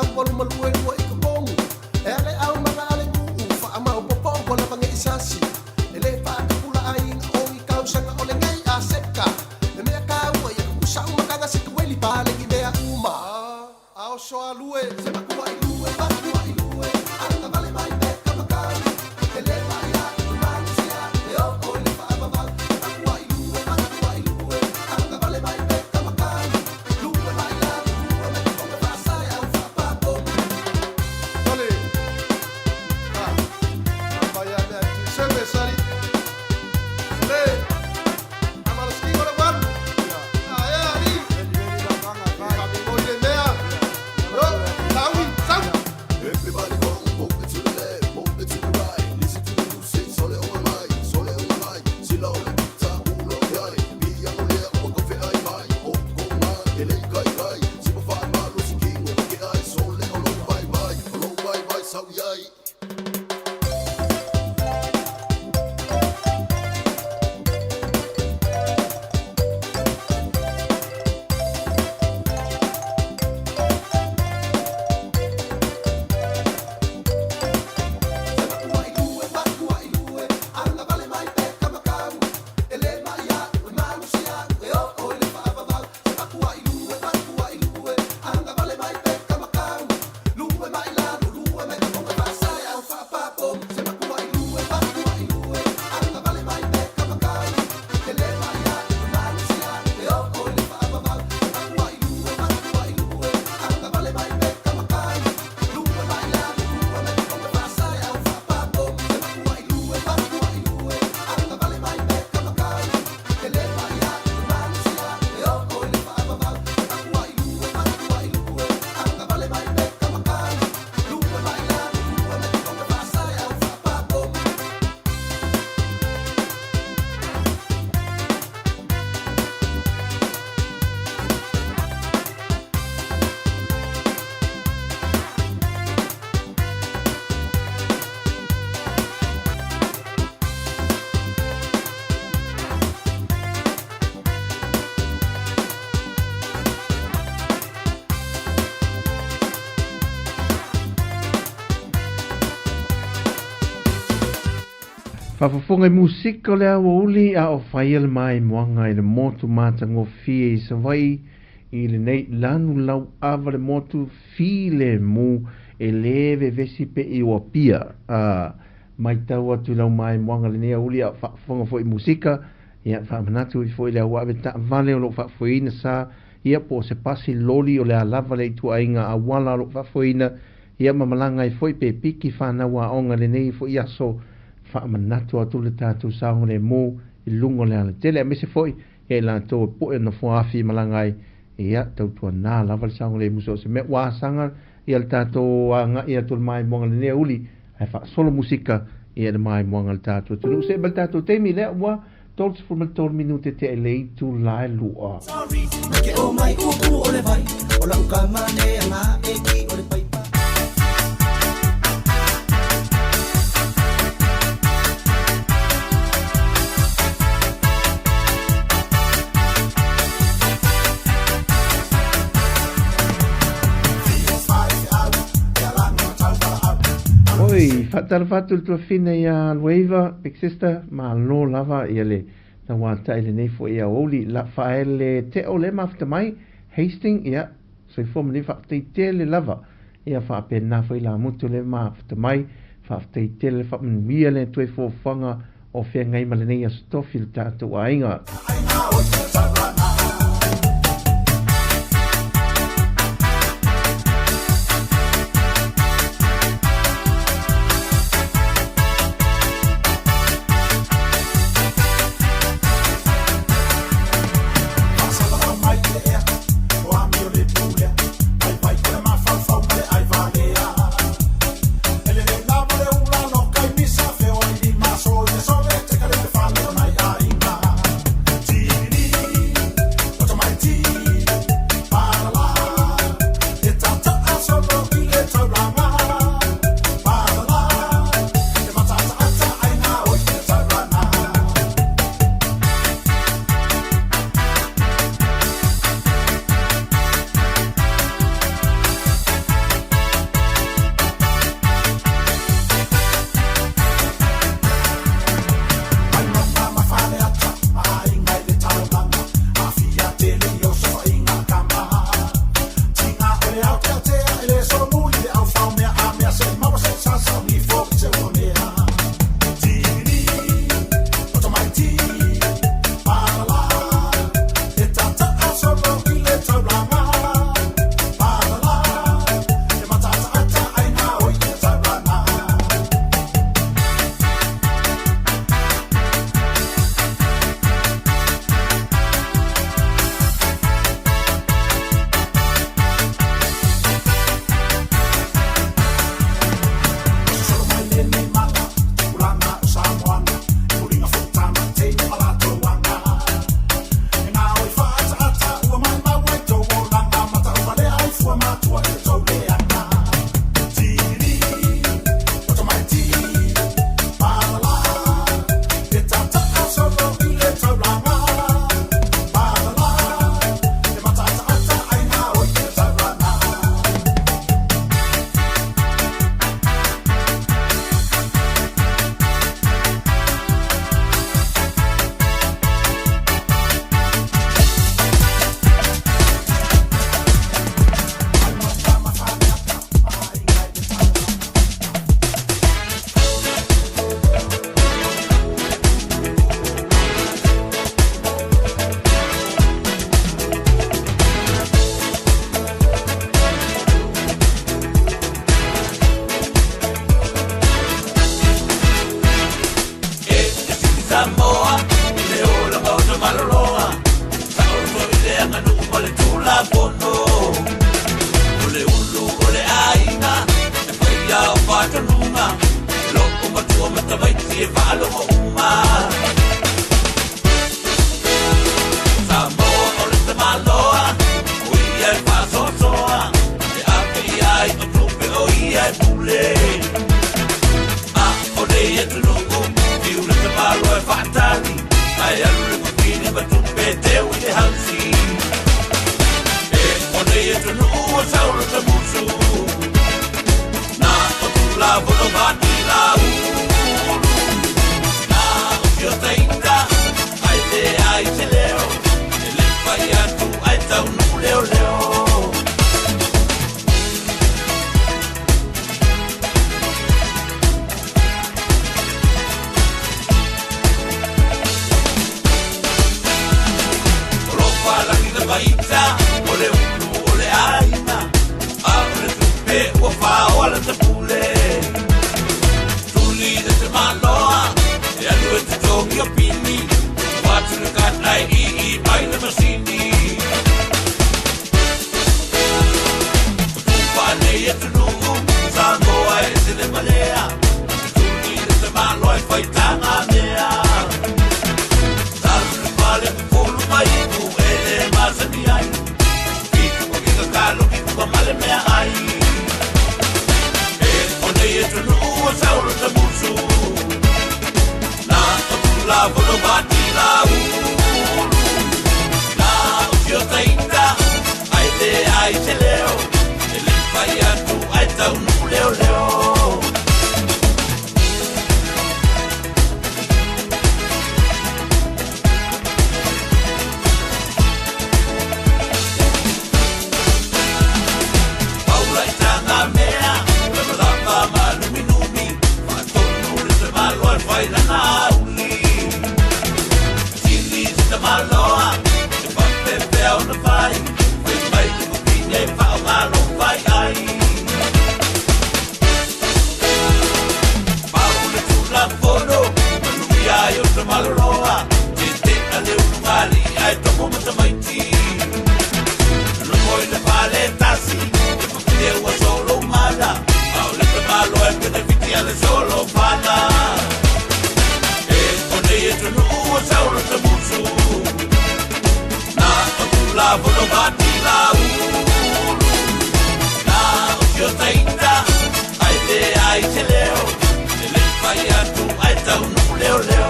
8 lua i totonu. E ale au maga ale nuu, whaamaopopo ua lava nge isasi. E le whaakapula ai na ongi kausaga o le ngei a seka. E mea kāua ia kukusa umakaga se kueli pālengi mea uma. Ao soa lue, se makua i lue, makua i lue, anga vale mai pe kamakau. E le mai a i malusia, e o o le whaavavau. Makua i lue, makua i lue, anga vale mai pe kamakau. Lue mai la, lue mai konga whaasai au whaapapo. Tole, ha, amaya mea ti sebe sari. Le, amalo ski o le walu. Ah, e ari. Ka le mea. Yo, saui, sau. Everybody go, move it to the left, move it to the right. Listen to the music, sole o mai, sole o mai. Sila o le pita, ulo yai. Pia o le o ko fe ai mai. O ko ma, e le kai kai. Si mo fa ma lo si king o ke ai. Sole o lo bai bai, o lo bai bai sau yai. Se makua i lue, makua i lue, anga vale mai pe kamakau. E le mai a, e malusia, e o o le whaavavau. Se makua i lue, makua i lue, anga vale mai pe kamakau. Lue mai lalo, lue mai kakonga whaasai au whaapapo. Se makua i lue, makua i lue, anga vale mai pe kamakau. E le mai a, e malusia, e o o le whaavavau. Se makua i lue, makua i lue, anga vale mai pe kamakau. Lue mai lalo, lue mai kakonga whaasai au whaapapo. Se makua i lue, makua i lue, anga vale mai pe kamakau. E le mai a, e malusia, e o o le whaavavau. Se makua i lue, makua i lue, anga vale mai pe kamakau. Lue mai lalo, lue mai kakonga whaasai au whaapapo. Faafofoga i musika o le auauli a o faia le maimoaga i le motu matagofie i Savaii i lenei lanu lauava le motu filemu e lē vevesi pe i o Apia. A maitau atu i lau maimoaga lenei auli a o faafofoga foʻi musika ia faamanatu i foʻi le auave taavale o loo faafoeina sa ia po o se pasi loli o le alava le ituaiga auala o loo faafoeina ia ma malaga ai foʻi pe piki fanau aoga lenei foʻi aso faamanatu atu le tatou saogalemu i luga o le alatele aemaise foʻi ia i latou e poʻe nofoa afi malaga ai ia tautuanā lava le saogalemu so o se mea ua asaga ia le tatou agaʻi atu le maimoaga lenei auli ae faasolo musika ia le maimoaga le tatou atunuu seʻe ma le tatou taimi lea ua 33 minute te le itu lae lua. Ke o mai upu o le vai o lau ka mane anga e ki o le paipa. Oi, faatalofa atu le tuafina ia Lueiva, Big Sister, malo lava ia le tauataʻi lenei foʻi aoauli la faaele teʻo le mafuta mai Hastings ia soifua ma faafetaitele lava ia faapena foʻi lamutu le mafuta mai faafetaitele le faamanuia le toe foafoaga o feagai ma lenei aso tofi le tatou aiga. te pule. Tuli le te maloa, e alu e te togi o pini. Watu le katai i i mai le masini. Tupa nei e tunu'u, Samoa e se le malea. Tuli le te maloa e whaitanga mea. Talu le pale pupulu mai iku e le masani ai. Pitu ko ki kakalo ki kuka male mea ai. E o nei e tunu'u o saulo te musu. Na o tula vono vati la ulu. Na o tio taita, ai le ai se leo. E le whai atu ai tau nuku leo leo. Paula i tanga mea, lama lama ma lumi numi. Whaatonu le te maloa e whai lana auli. Tini te maloa, te whapepea o na whai. Whai mai te kupine whao ngalo whai ai. Pau le tula fono, manui ai o te maloloa. Te te ale ulungali ai tomo matamaiti. Lomoi le pale tasi, te papine ua solo mala. Au le te maloa e pene fiti ale solo pala. E o nei e tunu'u o saulo te musu. Na o tula vono vati la ulu. Na o tio taita, ai le ai te leo. E le whai atu ai tau nuku leo leo.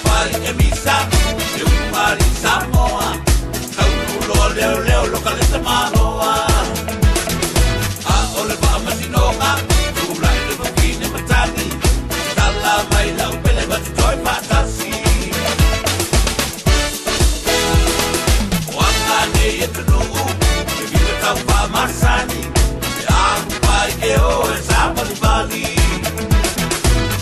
Pai e misa, e umari Samoa. Taunulo leo leo lo ka le te maloa. A o le waa masinoga, tula i le wakine matagi. Tala mai lau pele matutoi whaatasi. O anga nei e tunu'u, e vive tau wha masani. E ahu pai e o e sa pali pali.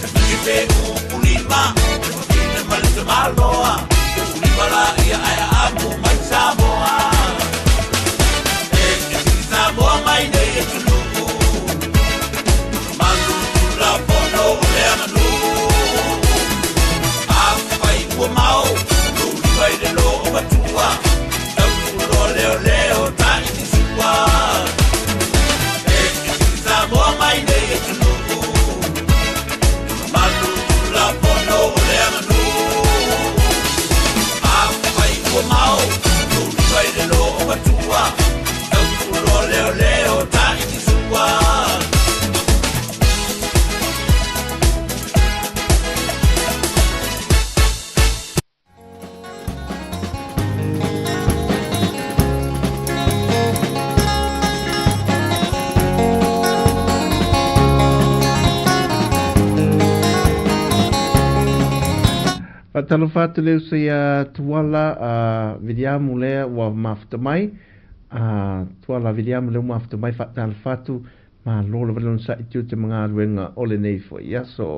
E whiti pe ukulima, e wakine male te maloa. Ukulima la ia aia amu mai Samoa. E e tini Samoa mai nei e tunu'u. Malu tula pono o le aganu. A whai ua mau, luli mai le lo o matua. Tau leo leo ta iti sua. E e tini Samoa mai nei e tunu'u. Malu tula pono o le aganu. A whai ua mau, luli mai le lo o matua. Tau leo leo ta iti sua. Faatalofa atu le uso ia Tuala Viliamu lea ua mafuta mai. Tuala Viliamu lea ua mafuta mai faatalofa atu malo lava le onosai tiute ma galuega o lenei foi aso.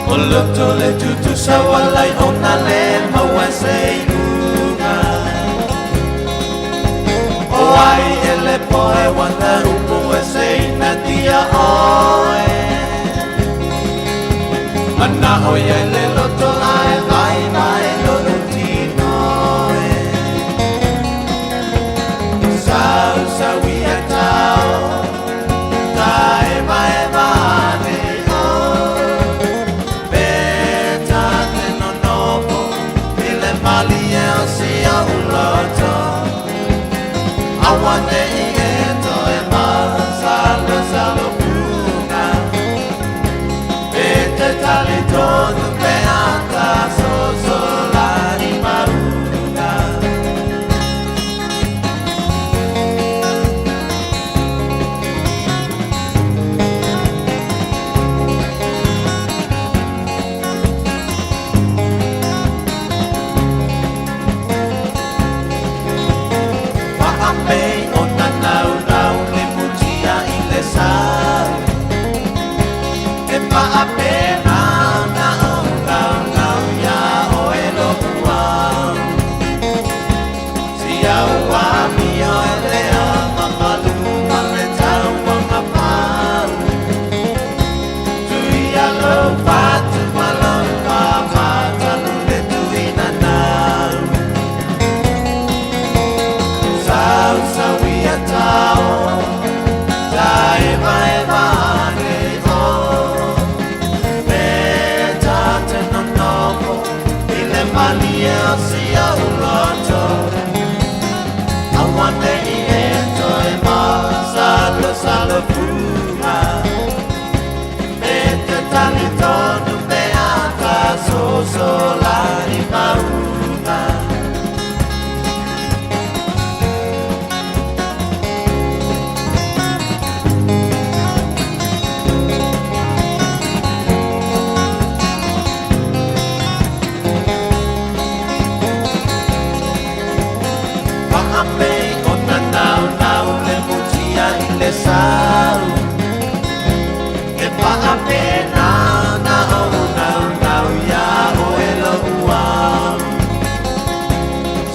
O loto le tutusa walai o na le maua se iuga. O ai e le poe wana upu e se ina tia oe. Mana o ia le loto ae vai vai lo tino e. Sau sau ia tau, tae vai vai o. Peta te nonopo, i le mali e o si o uloto. Awane i e to e ma, salo salo puna. E te tali tonu pe ata, so so la i maunga. Wa'amei o na nau tau E paʻapena na oʻu naunau iā ʻoe loʻu au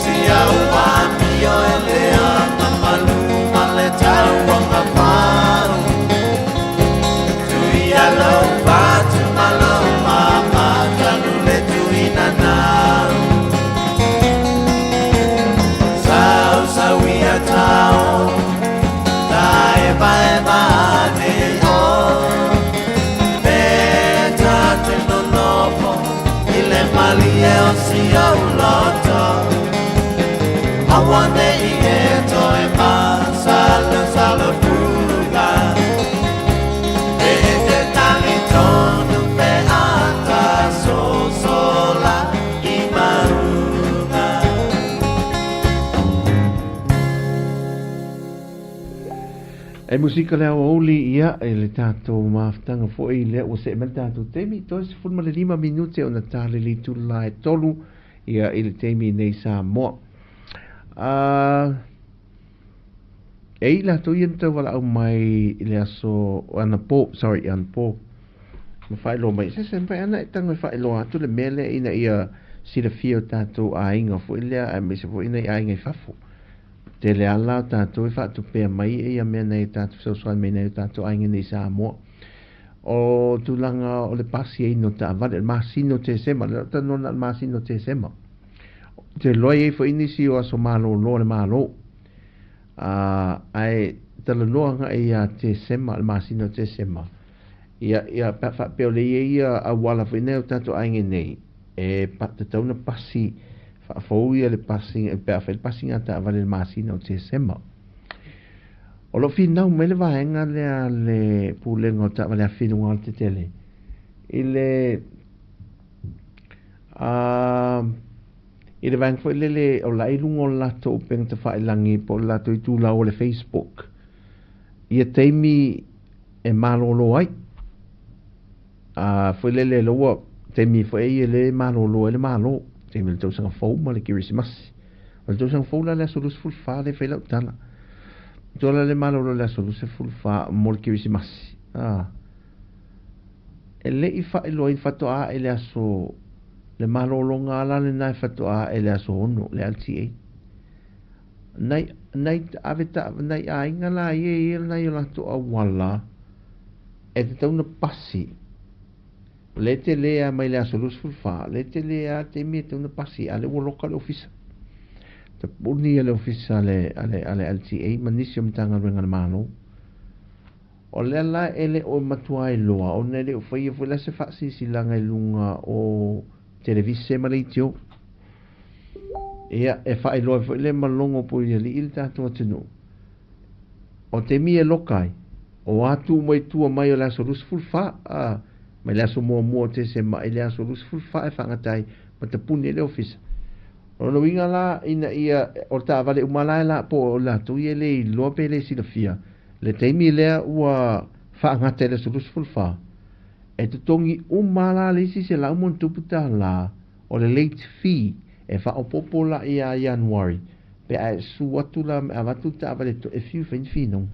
Si au amio e le ana malu ma le tauagavao Tuia lou fatu ma lou mama talu le tuinanau Sausauia tao Taevaeva ane o Pe ta te nonofo I le malie o si ou loto Aua nei e toe masalosalo puga E te talitonu pe a ta sosola i mauga. E musika le aoauli ia e le tatou mafutaga foi lea ua see mai le tatou taimi toe 15 minute ona ta le itula e 3 ia i le taimi nei Samoa. E i latou ia na taualaau mai i le aso anapo, sorry, anapo, ma faailoa mai, se se mafai ana e tago e faailoa atu le mea lea ina ia silafia o tatou aiga foi lea aemaise foi nai aiga i fafo. Tele ala o tatou e faatupea mai ia mea nei tatou fesoasoani mai nei o tatou aiga nei Samoa. O tulaga o le pasiaina o taavale, o le masina o Tesema, lea o talanoa na o le masina o Tesema. Te loa i ai foi nisi o aso malolo o le Malo. Ae talanoa agai ia Tesema, le masina o Tesema. Ia, ia, pe a faapea o le i ai ia auala foi nei o tatou aiga nei, e tatau na pasi faafou ia le pasi, pe a fai le pasiga a taavale i le masina o Tesema. O lo o finau mai le vaega lea le Pulega o Taavale Afi i luga o le tetele i le i le vaega foi lele o la e i luga o le latou upega tafailagi po o le latou itulau o le Facebook ia taimi e malolo ai. Foi lele la ua taimi foi ai e le malolo ai le Malo, taimi o le tausaga fou ma le Kerisimasi. O le tausaga fou la le aso 24 lea e fai lau tala. Matua la le malolo i le aso 24 mo le Kerisimasi. E le i faailoaina faatoa ae le aso le malologa la lena e faatoa ae le aso 6 le LTA. Nai nai ave ta nai aiga la ia e i ai nai o latou auala e tatau ona pasi. Le tele lava mai le aso 24, le tele lava le taimi e tatau ona pasi, a o lea ua loka le ofisa. Tapuni le ofisa a le, a le, a le LTA ma nisi o Matagaluega a le Malo. O lea la e le o matua iloa ona e le o faia foi la se faasilasilaga i luga o televise ma leitio. Ia, e faailoa ai foi le malogo po i alii le tatou atunuu. O taimi e loka ai, o a tuu mai tua mai o le aso 24, a, mai le aso muamua o Tesema i le aso 24 e faagata ai ma tapuni ai le ofisa. O lona uiga la, ina ia, o le taavale uma la e la, po o latou ia e le iloa pe le silafia, le taimi lea ua faagata i le aso 24, e totogi uma la le isi $100+ o le late fee e faaopoopo la ia Ianuari pe a e susu atu la me avatu le taavale to e fiu fai ni finauga.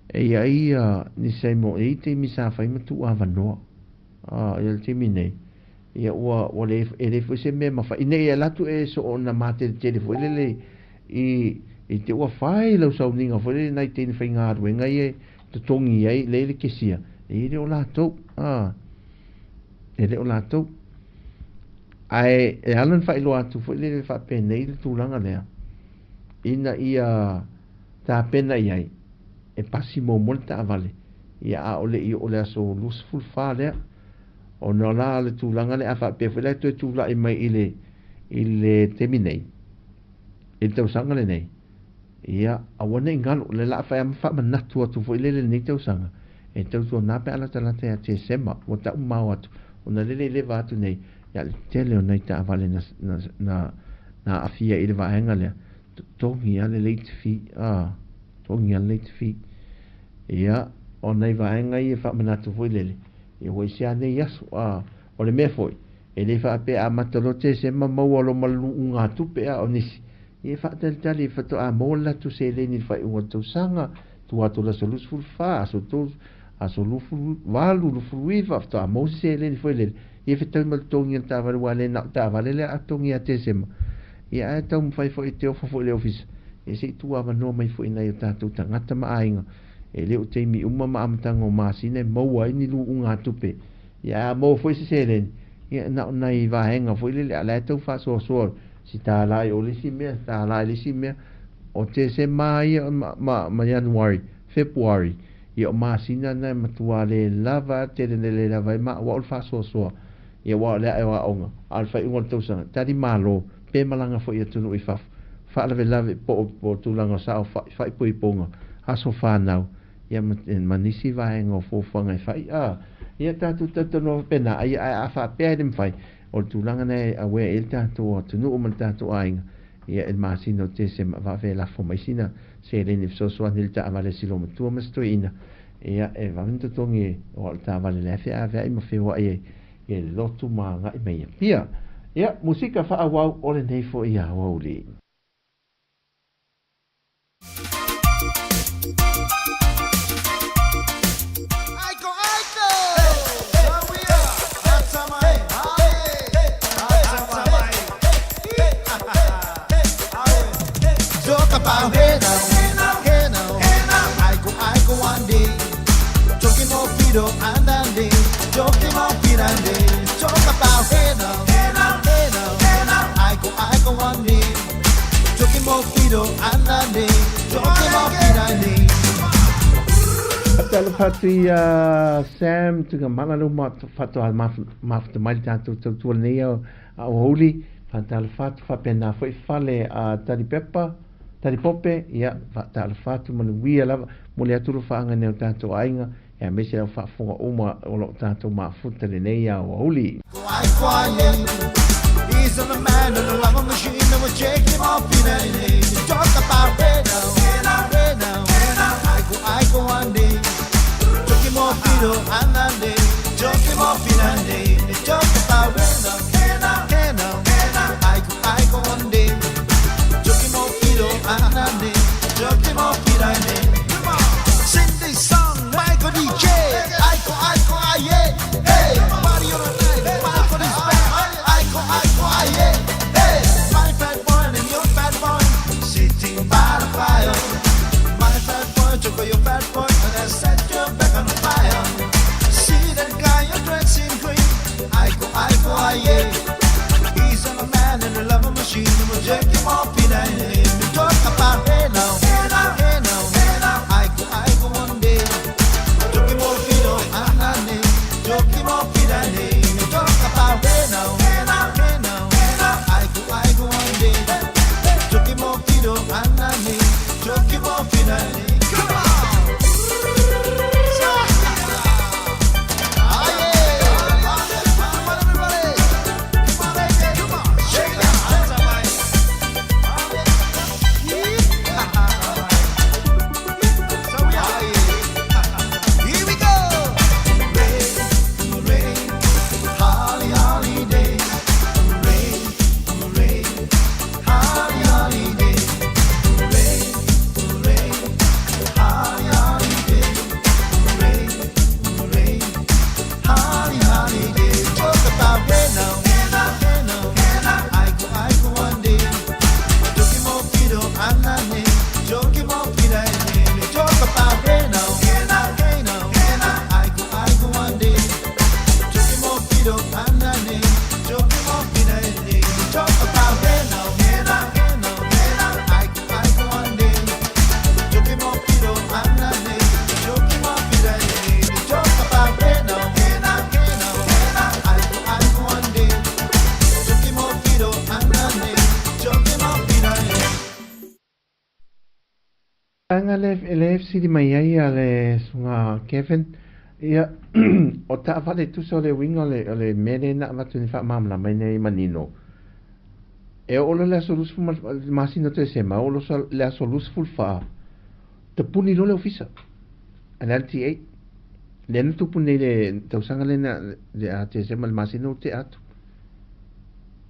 E i ai nisi ai mo e i ai taimi sa fai ma tuu avanoa ia le taimi nei ia ua ua le e le foi se mea mafai ina ia alu atu e soona mateletele foi lele i i te ua fai lau sauniga foi lele nai teine faigaluega ia e totogi ai lea i le kesia e le o latou e le o latou. Ae e ala ona faailoa atu foi lele faapenei le tulaga lea, ina ia tapena i ai e pasi muamua le taavale, ia a o le i oo i le aso 24 lea, ona o la le tulaga lea a faapea foi la e toe tulai mai i le i le taimi nei, i le tausaga lenei, ia aua ne i galo, le la fai faamanatu atu foi lele lenei tausaga, e tautuana pe a latalata ia Tesema, ua tau mamao atu, ona lele i leva atu nei, ia le tele o nai taavale na, na, na, na aafia i le vaega lea, totogi lava le late fee, totogi lava le late fee. Ia, o nai vaega ia e faamanatu foi lele, ia ua ese lava nei aso, o le mea foi, e le faapea a amata loa Tesema maua loa ma le luugatupe a o nisi, ia e faatalitali faatoa maua le latou seleni i le faaiuga o le tausaga, Tua atu i le aso 24, aso 3, aso 28, 29, faatoa maua se seleni foi lele, ia fetaui ma le totogi o le taavale, aua e le na o le taavale lea a totogi ia Tesema. Ia ae taumafai foi e te ofa foi i le ofisa, ia se i tuuavanoa mai foi i nai o tatou tagata ma aiga, e le o taimi uma ma amataga o masina e maua ai ni luugatupe. Ia ae a maua foi se seleni, ia na o nai vaega foi lele, a o la e tau faasoasoa si $1 i o le isi mea, $1 i le isi mea. O Tesema ia ma, ma, ma Ianuari, Fepuari, ia o masina na e matua le lava a tele na le lava ai ma aua o le faasoasoa, ia aua o le ae o aoga, a o le faaiuga o le tausaga, tali malo, pe malaga foi i atunuu i fafo, faalavelave po o, po o tulaga o sao faaipoipoga, aso fanau, ia ma, ma nisi vaega o fuafuaga e fai, a, ia tatou talatalanoa faapena, ai, ae a faapea e le mafai, o le tulaga na e aware ai le tatou atunuu ma le tatou aiga, ia i le masina o Tesema, vave e lafo mai sina seleni e fesoasoani i le taavale a si loomatua ma si toeaina, ia e vave ona totogi aua o le taavale la e feaveai ma feoai ai i le lotu ma agai mai i Apia. Ia, musika faaauau o lenei foi aoauli. Talofa atu i a Sam Tuigamala lea ua faatoa mafuta mai le tatou tautua lenei aoauli. Faatalofa atu faapena foi fale a Talipepa, Talipope, ia faatalofa atu manuia lava. Momoli atu alofaaga i nai o tatou aiga, aemaise lau faafofoga uma o lo o tatou mafuta lenei aoauli. Vaega lea e fesili mai ai a le susuga Kevin, ia, o taavale tusa o le uiga o le mea lea na avatu nei faamalamalama ina ia manino, e oo loa i le aso 20 le masina o Tesema, e oo loa i le aso 24, tapuni loa le ofisa a le LTA. Lea na tupu nei le tausaga lea na le a Tesema le masina ua tea atu.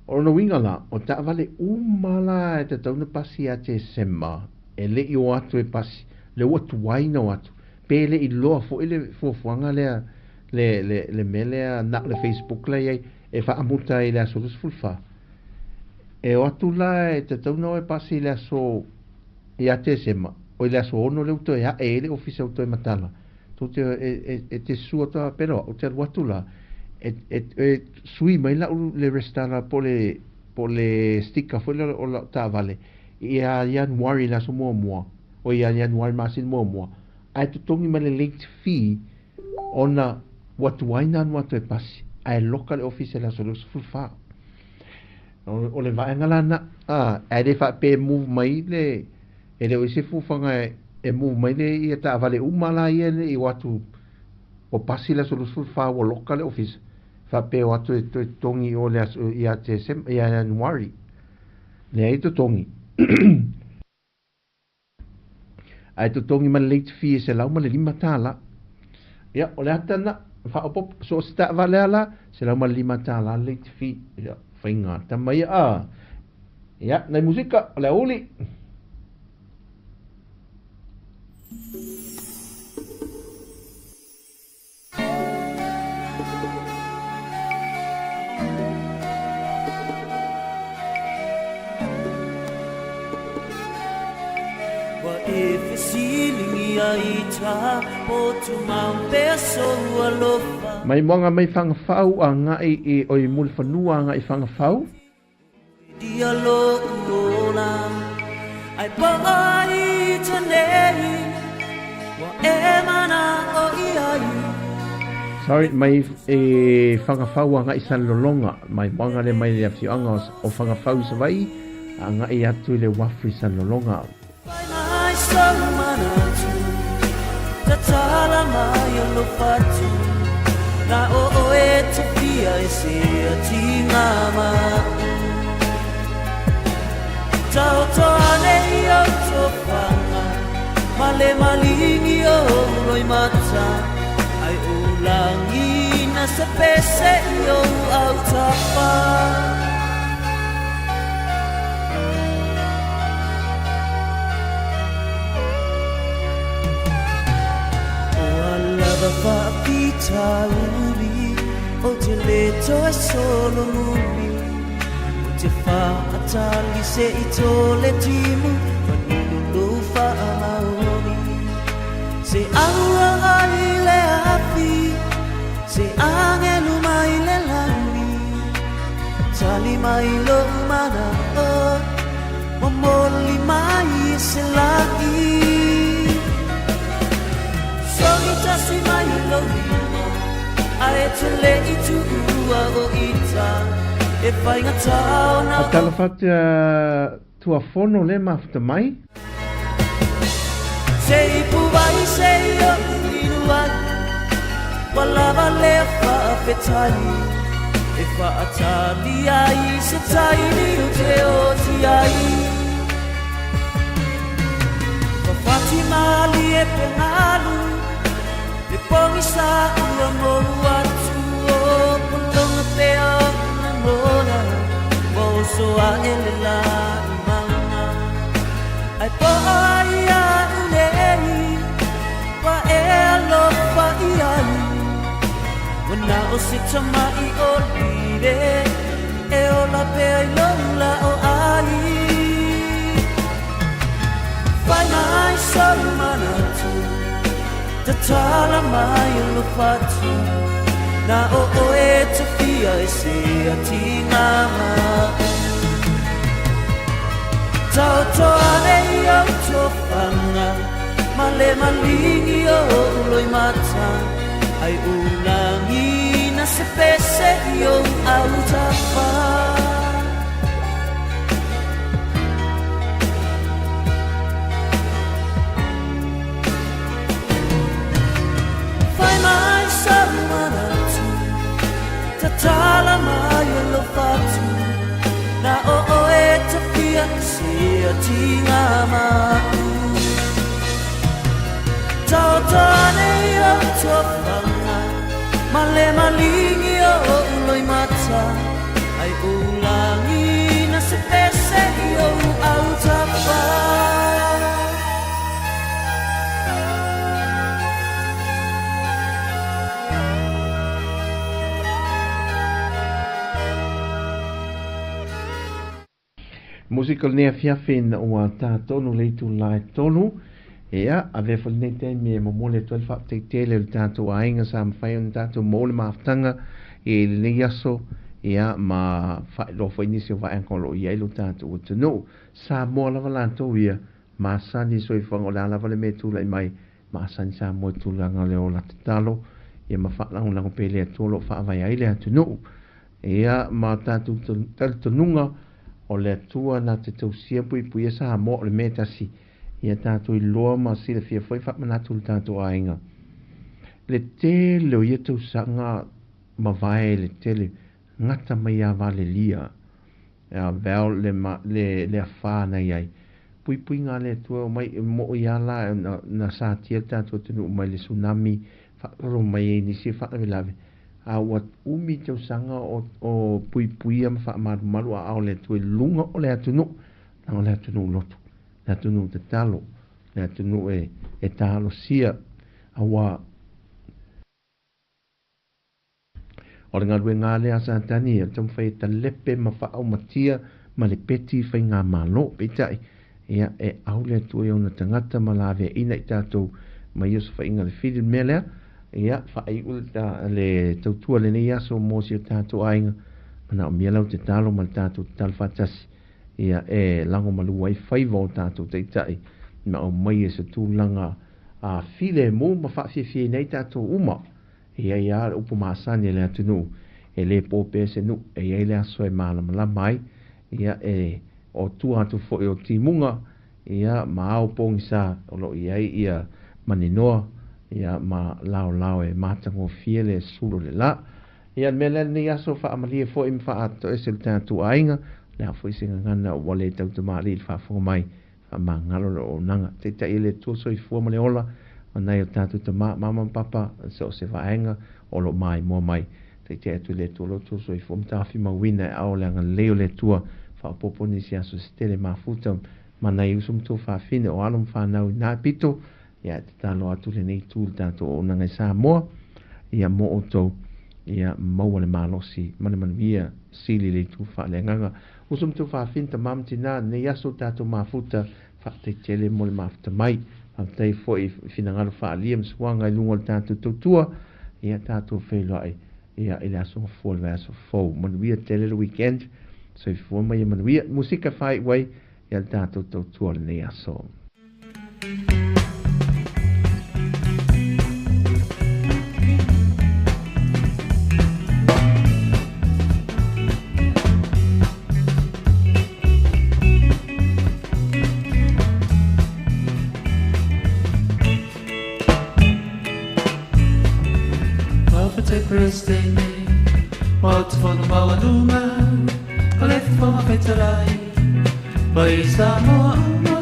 O lona uiga la, o taavale uma la e tatau ona pasi ia Tesema, e le i o atu e pasi, le ua tuai na o atu pe le iloa foi le fuafuaga lea le le le mea lea na o le Facebook la iai e faamuta ai i le aso 24. E o atu la e tatau na o e pasi i le aso ia Tesema, o i le aso 6 lea ua toe ae ai le ofisa ua toe matala. Tou te e e e te susu atu a pele o au, ou te alu atu la e e e sui mai lau le resitala po o le po o le sticker foi lea o lau taavale ia Ianuari i le aso muamua, o ia Ianuari masina muamua, ae totogi ma le late fee ona ua tuai na alu atu e pasi ae loka le ofisa i le aso 24. O le vaega la na, a, ae le faapea e move mai le, e le o i ai se fuafuaga e move mai le ia taavale uma la ia le i o atu ua pasi le aso 24 ua loka le ofisa, faapea o atu e toe totogi i o le aso ia Tesema, ia Ianuari. Leai totogi. Ae totogi ma le late fee e $105. Ia, o le ata na, faaopoopo, so o se taavale lava la, $105 le late fee. Ia, faiga tama ia a. Ia, nai musika, o le aoauli. Mai moaga mai Fagafau agai i oi Mulifanua agai Fagafau. Sorry, mai e Fagafau agai Salelologa, mai moaga lea mai le afioaga o Fagafau i Savaii agai atu i le uafu i Salelologa. Talofa atu ia Tuafono le mafuta mai. Musika o lenei afiafi ina ua ta tonu le itulā e 3, ia, avea foi lenei taimi e momoli atu ai le faafetai tele o le tatou aiga sa mafai ona tatou maua le mafutaga i lenei aso, ia, ma faailoa foi nisi o vaega o lo o i ai lo tatou atunuu. Samoa lava latou ia, masani i soifuaga o le a lava le mea e tulai mai, masani Samoa i tulaga o le ola tatalo, ia ma faalagolago pea i le Atua o lo o faavae ai le atunuu. Ia, ma tatou talitonuga o le Atua na te tausia puipuia Samoa o le mea e tasi, ia tatou iloa ma silafia foi faamanatu i le tatou aiga. Le tele o ia tausaga mavae le tele gata mai ia Valelia, ia Val le, le, le afā na i ai. Puipuiga a le Atua o mai moʻo ia la na, na satia le tatou atunuu mai le tsunami, faatolo mai ai nisi faalavelave, a ua umi tausaga o, o puipuia ma faamalumalu aao o le Atua i luga o le atunuu, leaga o le atunuu lotu, le atunuu tatalo, le atunuu e, e talosia, auā o le galuega lea a Satani, o le taumafai e talepe ma faaaumatia ma le peti i faigamalo. Peitai, ia, e au le Atua i ona tagata ma laveaiina i tatou mai osofaiga le fili. O le mea lea, ia, faaiu le, le tautua lenei aso mo si o tatou aiga, manaomia lau tatalo ma le tatou tatalo faatasi, ia, e lagomalua ai faiva o tatou taitai ma aumaia i se tulaga a filemu ma faafiafiaina ai tatou uma. E i ai lava le upu masani a le atunuu, e le po pea se nuu, e i ai le aso e malamalama ai, ia, e o tua atu foi o timuga, ia, ma ao pogisa o lo o i ai ia maninoa, ia, ma laolao e matagofie le sulu o le la. Ia, le mea lea lenei aso faamalie foi ma faaatoese le tatou aiga, o le a foi se gagana ua le tautamalii i le faafofoga mai, faamagalo le auaunaga. Taitai e le Atua soifua ma le ola o nai o tatou tama, mama ma papa, so o se vaega o lo o maimoa mai. Taitai atu e le Atua lo outou soifua ma tafimauina e ao le agalelei o le Atua, faaopoopo nisi aso se tele mafuta ma nai uso ma tuafafine o alo ma fanau i na pito, ia e tatalo atu lenei itu i le tatou auaunaga i Samoa, ia mo outou, ia maua le malosi ma le manuia sili le itu faaleagaga. Uso ma tuafafine, tama ma tina, lenei aso tatou mafuta, faafetai tele mo le mafuta mai. Faafetai foi i finagalo faaalia ma suaga i luga o le tatou tautua, ia tatou feiloai ia i le aso gafua o le vaiaso fou. Manuia tele le weekend, soifua ma ia manuia. Musika faaiu ai ia le tatou tautua lenei aso. Fa'afetai Peresetene ma te fono maualuga o le Fofoga Fetalai pai Samoa uma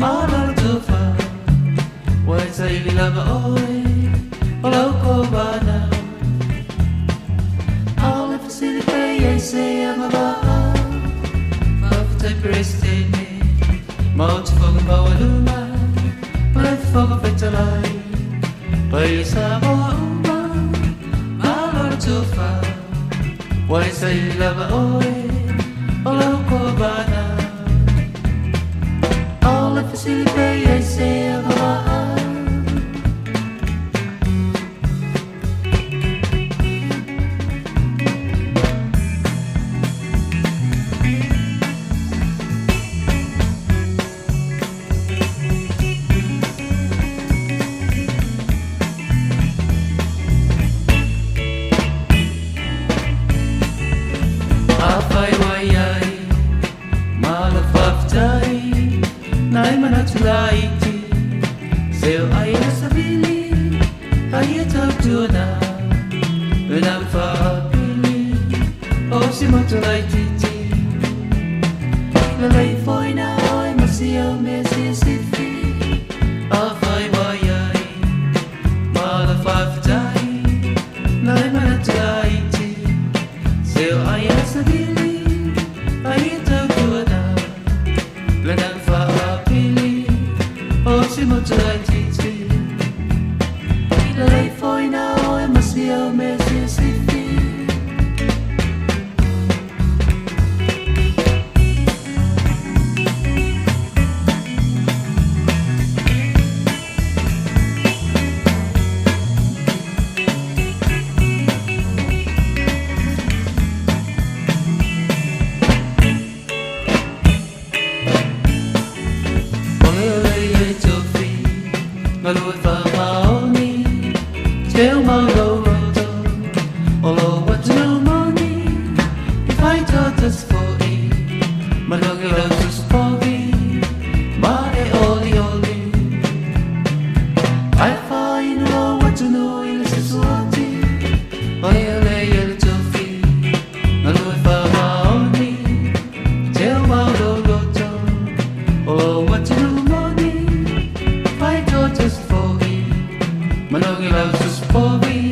ma lau tofa ua e saili lava oe o lau kovana ʻAʻole fesili pe i ai se agavaa. Fa'afetai Peresetene ma te fono maualuga o le Fofoga Fetalai pai Samoa uma ma lau tofa ua e saili lava oe o lau kovana ʻAʻole fesili pe i ai se agavaa. Afai ua i ai ma lau faafetai nai manatu laiti seo ai e savili ai e tautuana e na faapili o si motu laititi lelei foi na oe ma si au mea siasifi. Afai ua i ai ma lau faafetai nai manatu laiti seo ai e savili ai e tautuana le na faapili o si motu laititi lelei foi na oe ma si au mea siasifi. Galue whamaoni, te o mau roto, o lo watu moni, e whai totas fo'i, manogi lau suspogi, ma e oli oli. Ai whainu o watu nui le sesuati, o ia le ia le tofi, galue whamaoni, te o mau roto, o lo watu moni, whai totas fo'i, manogi lau suspogi,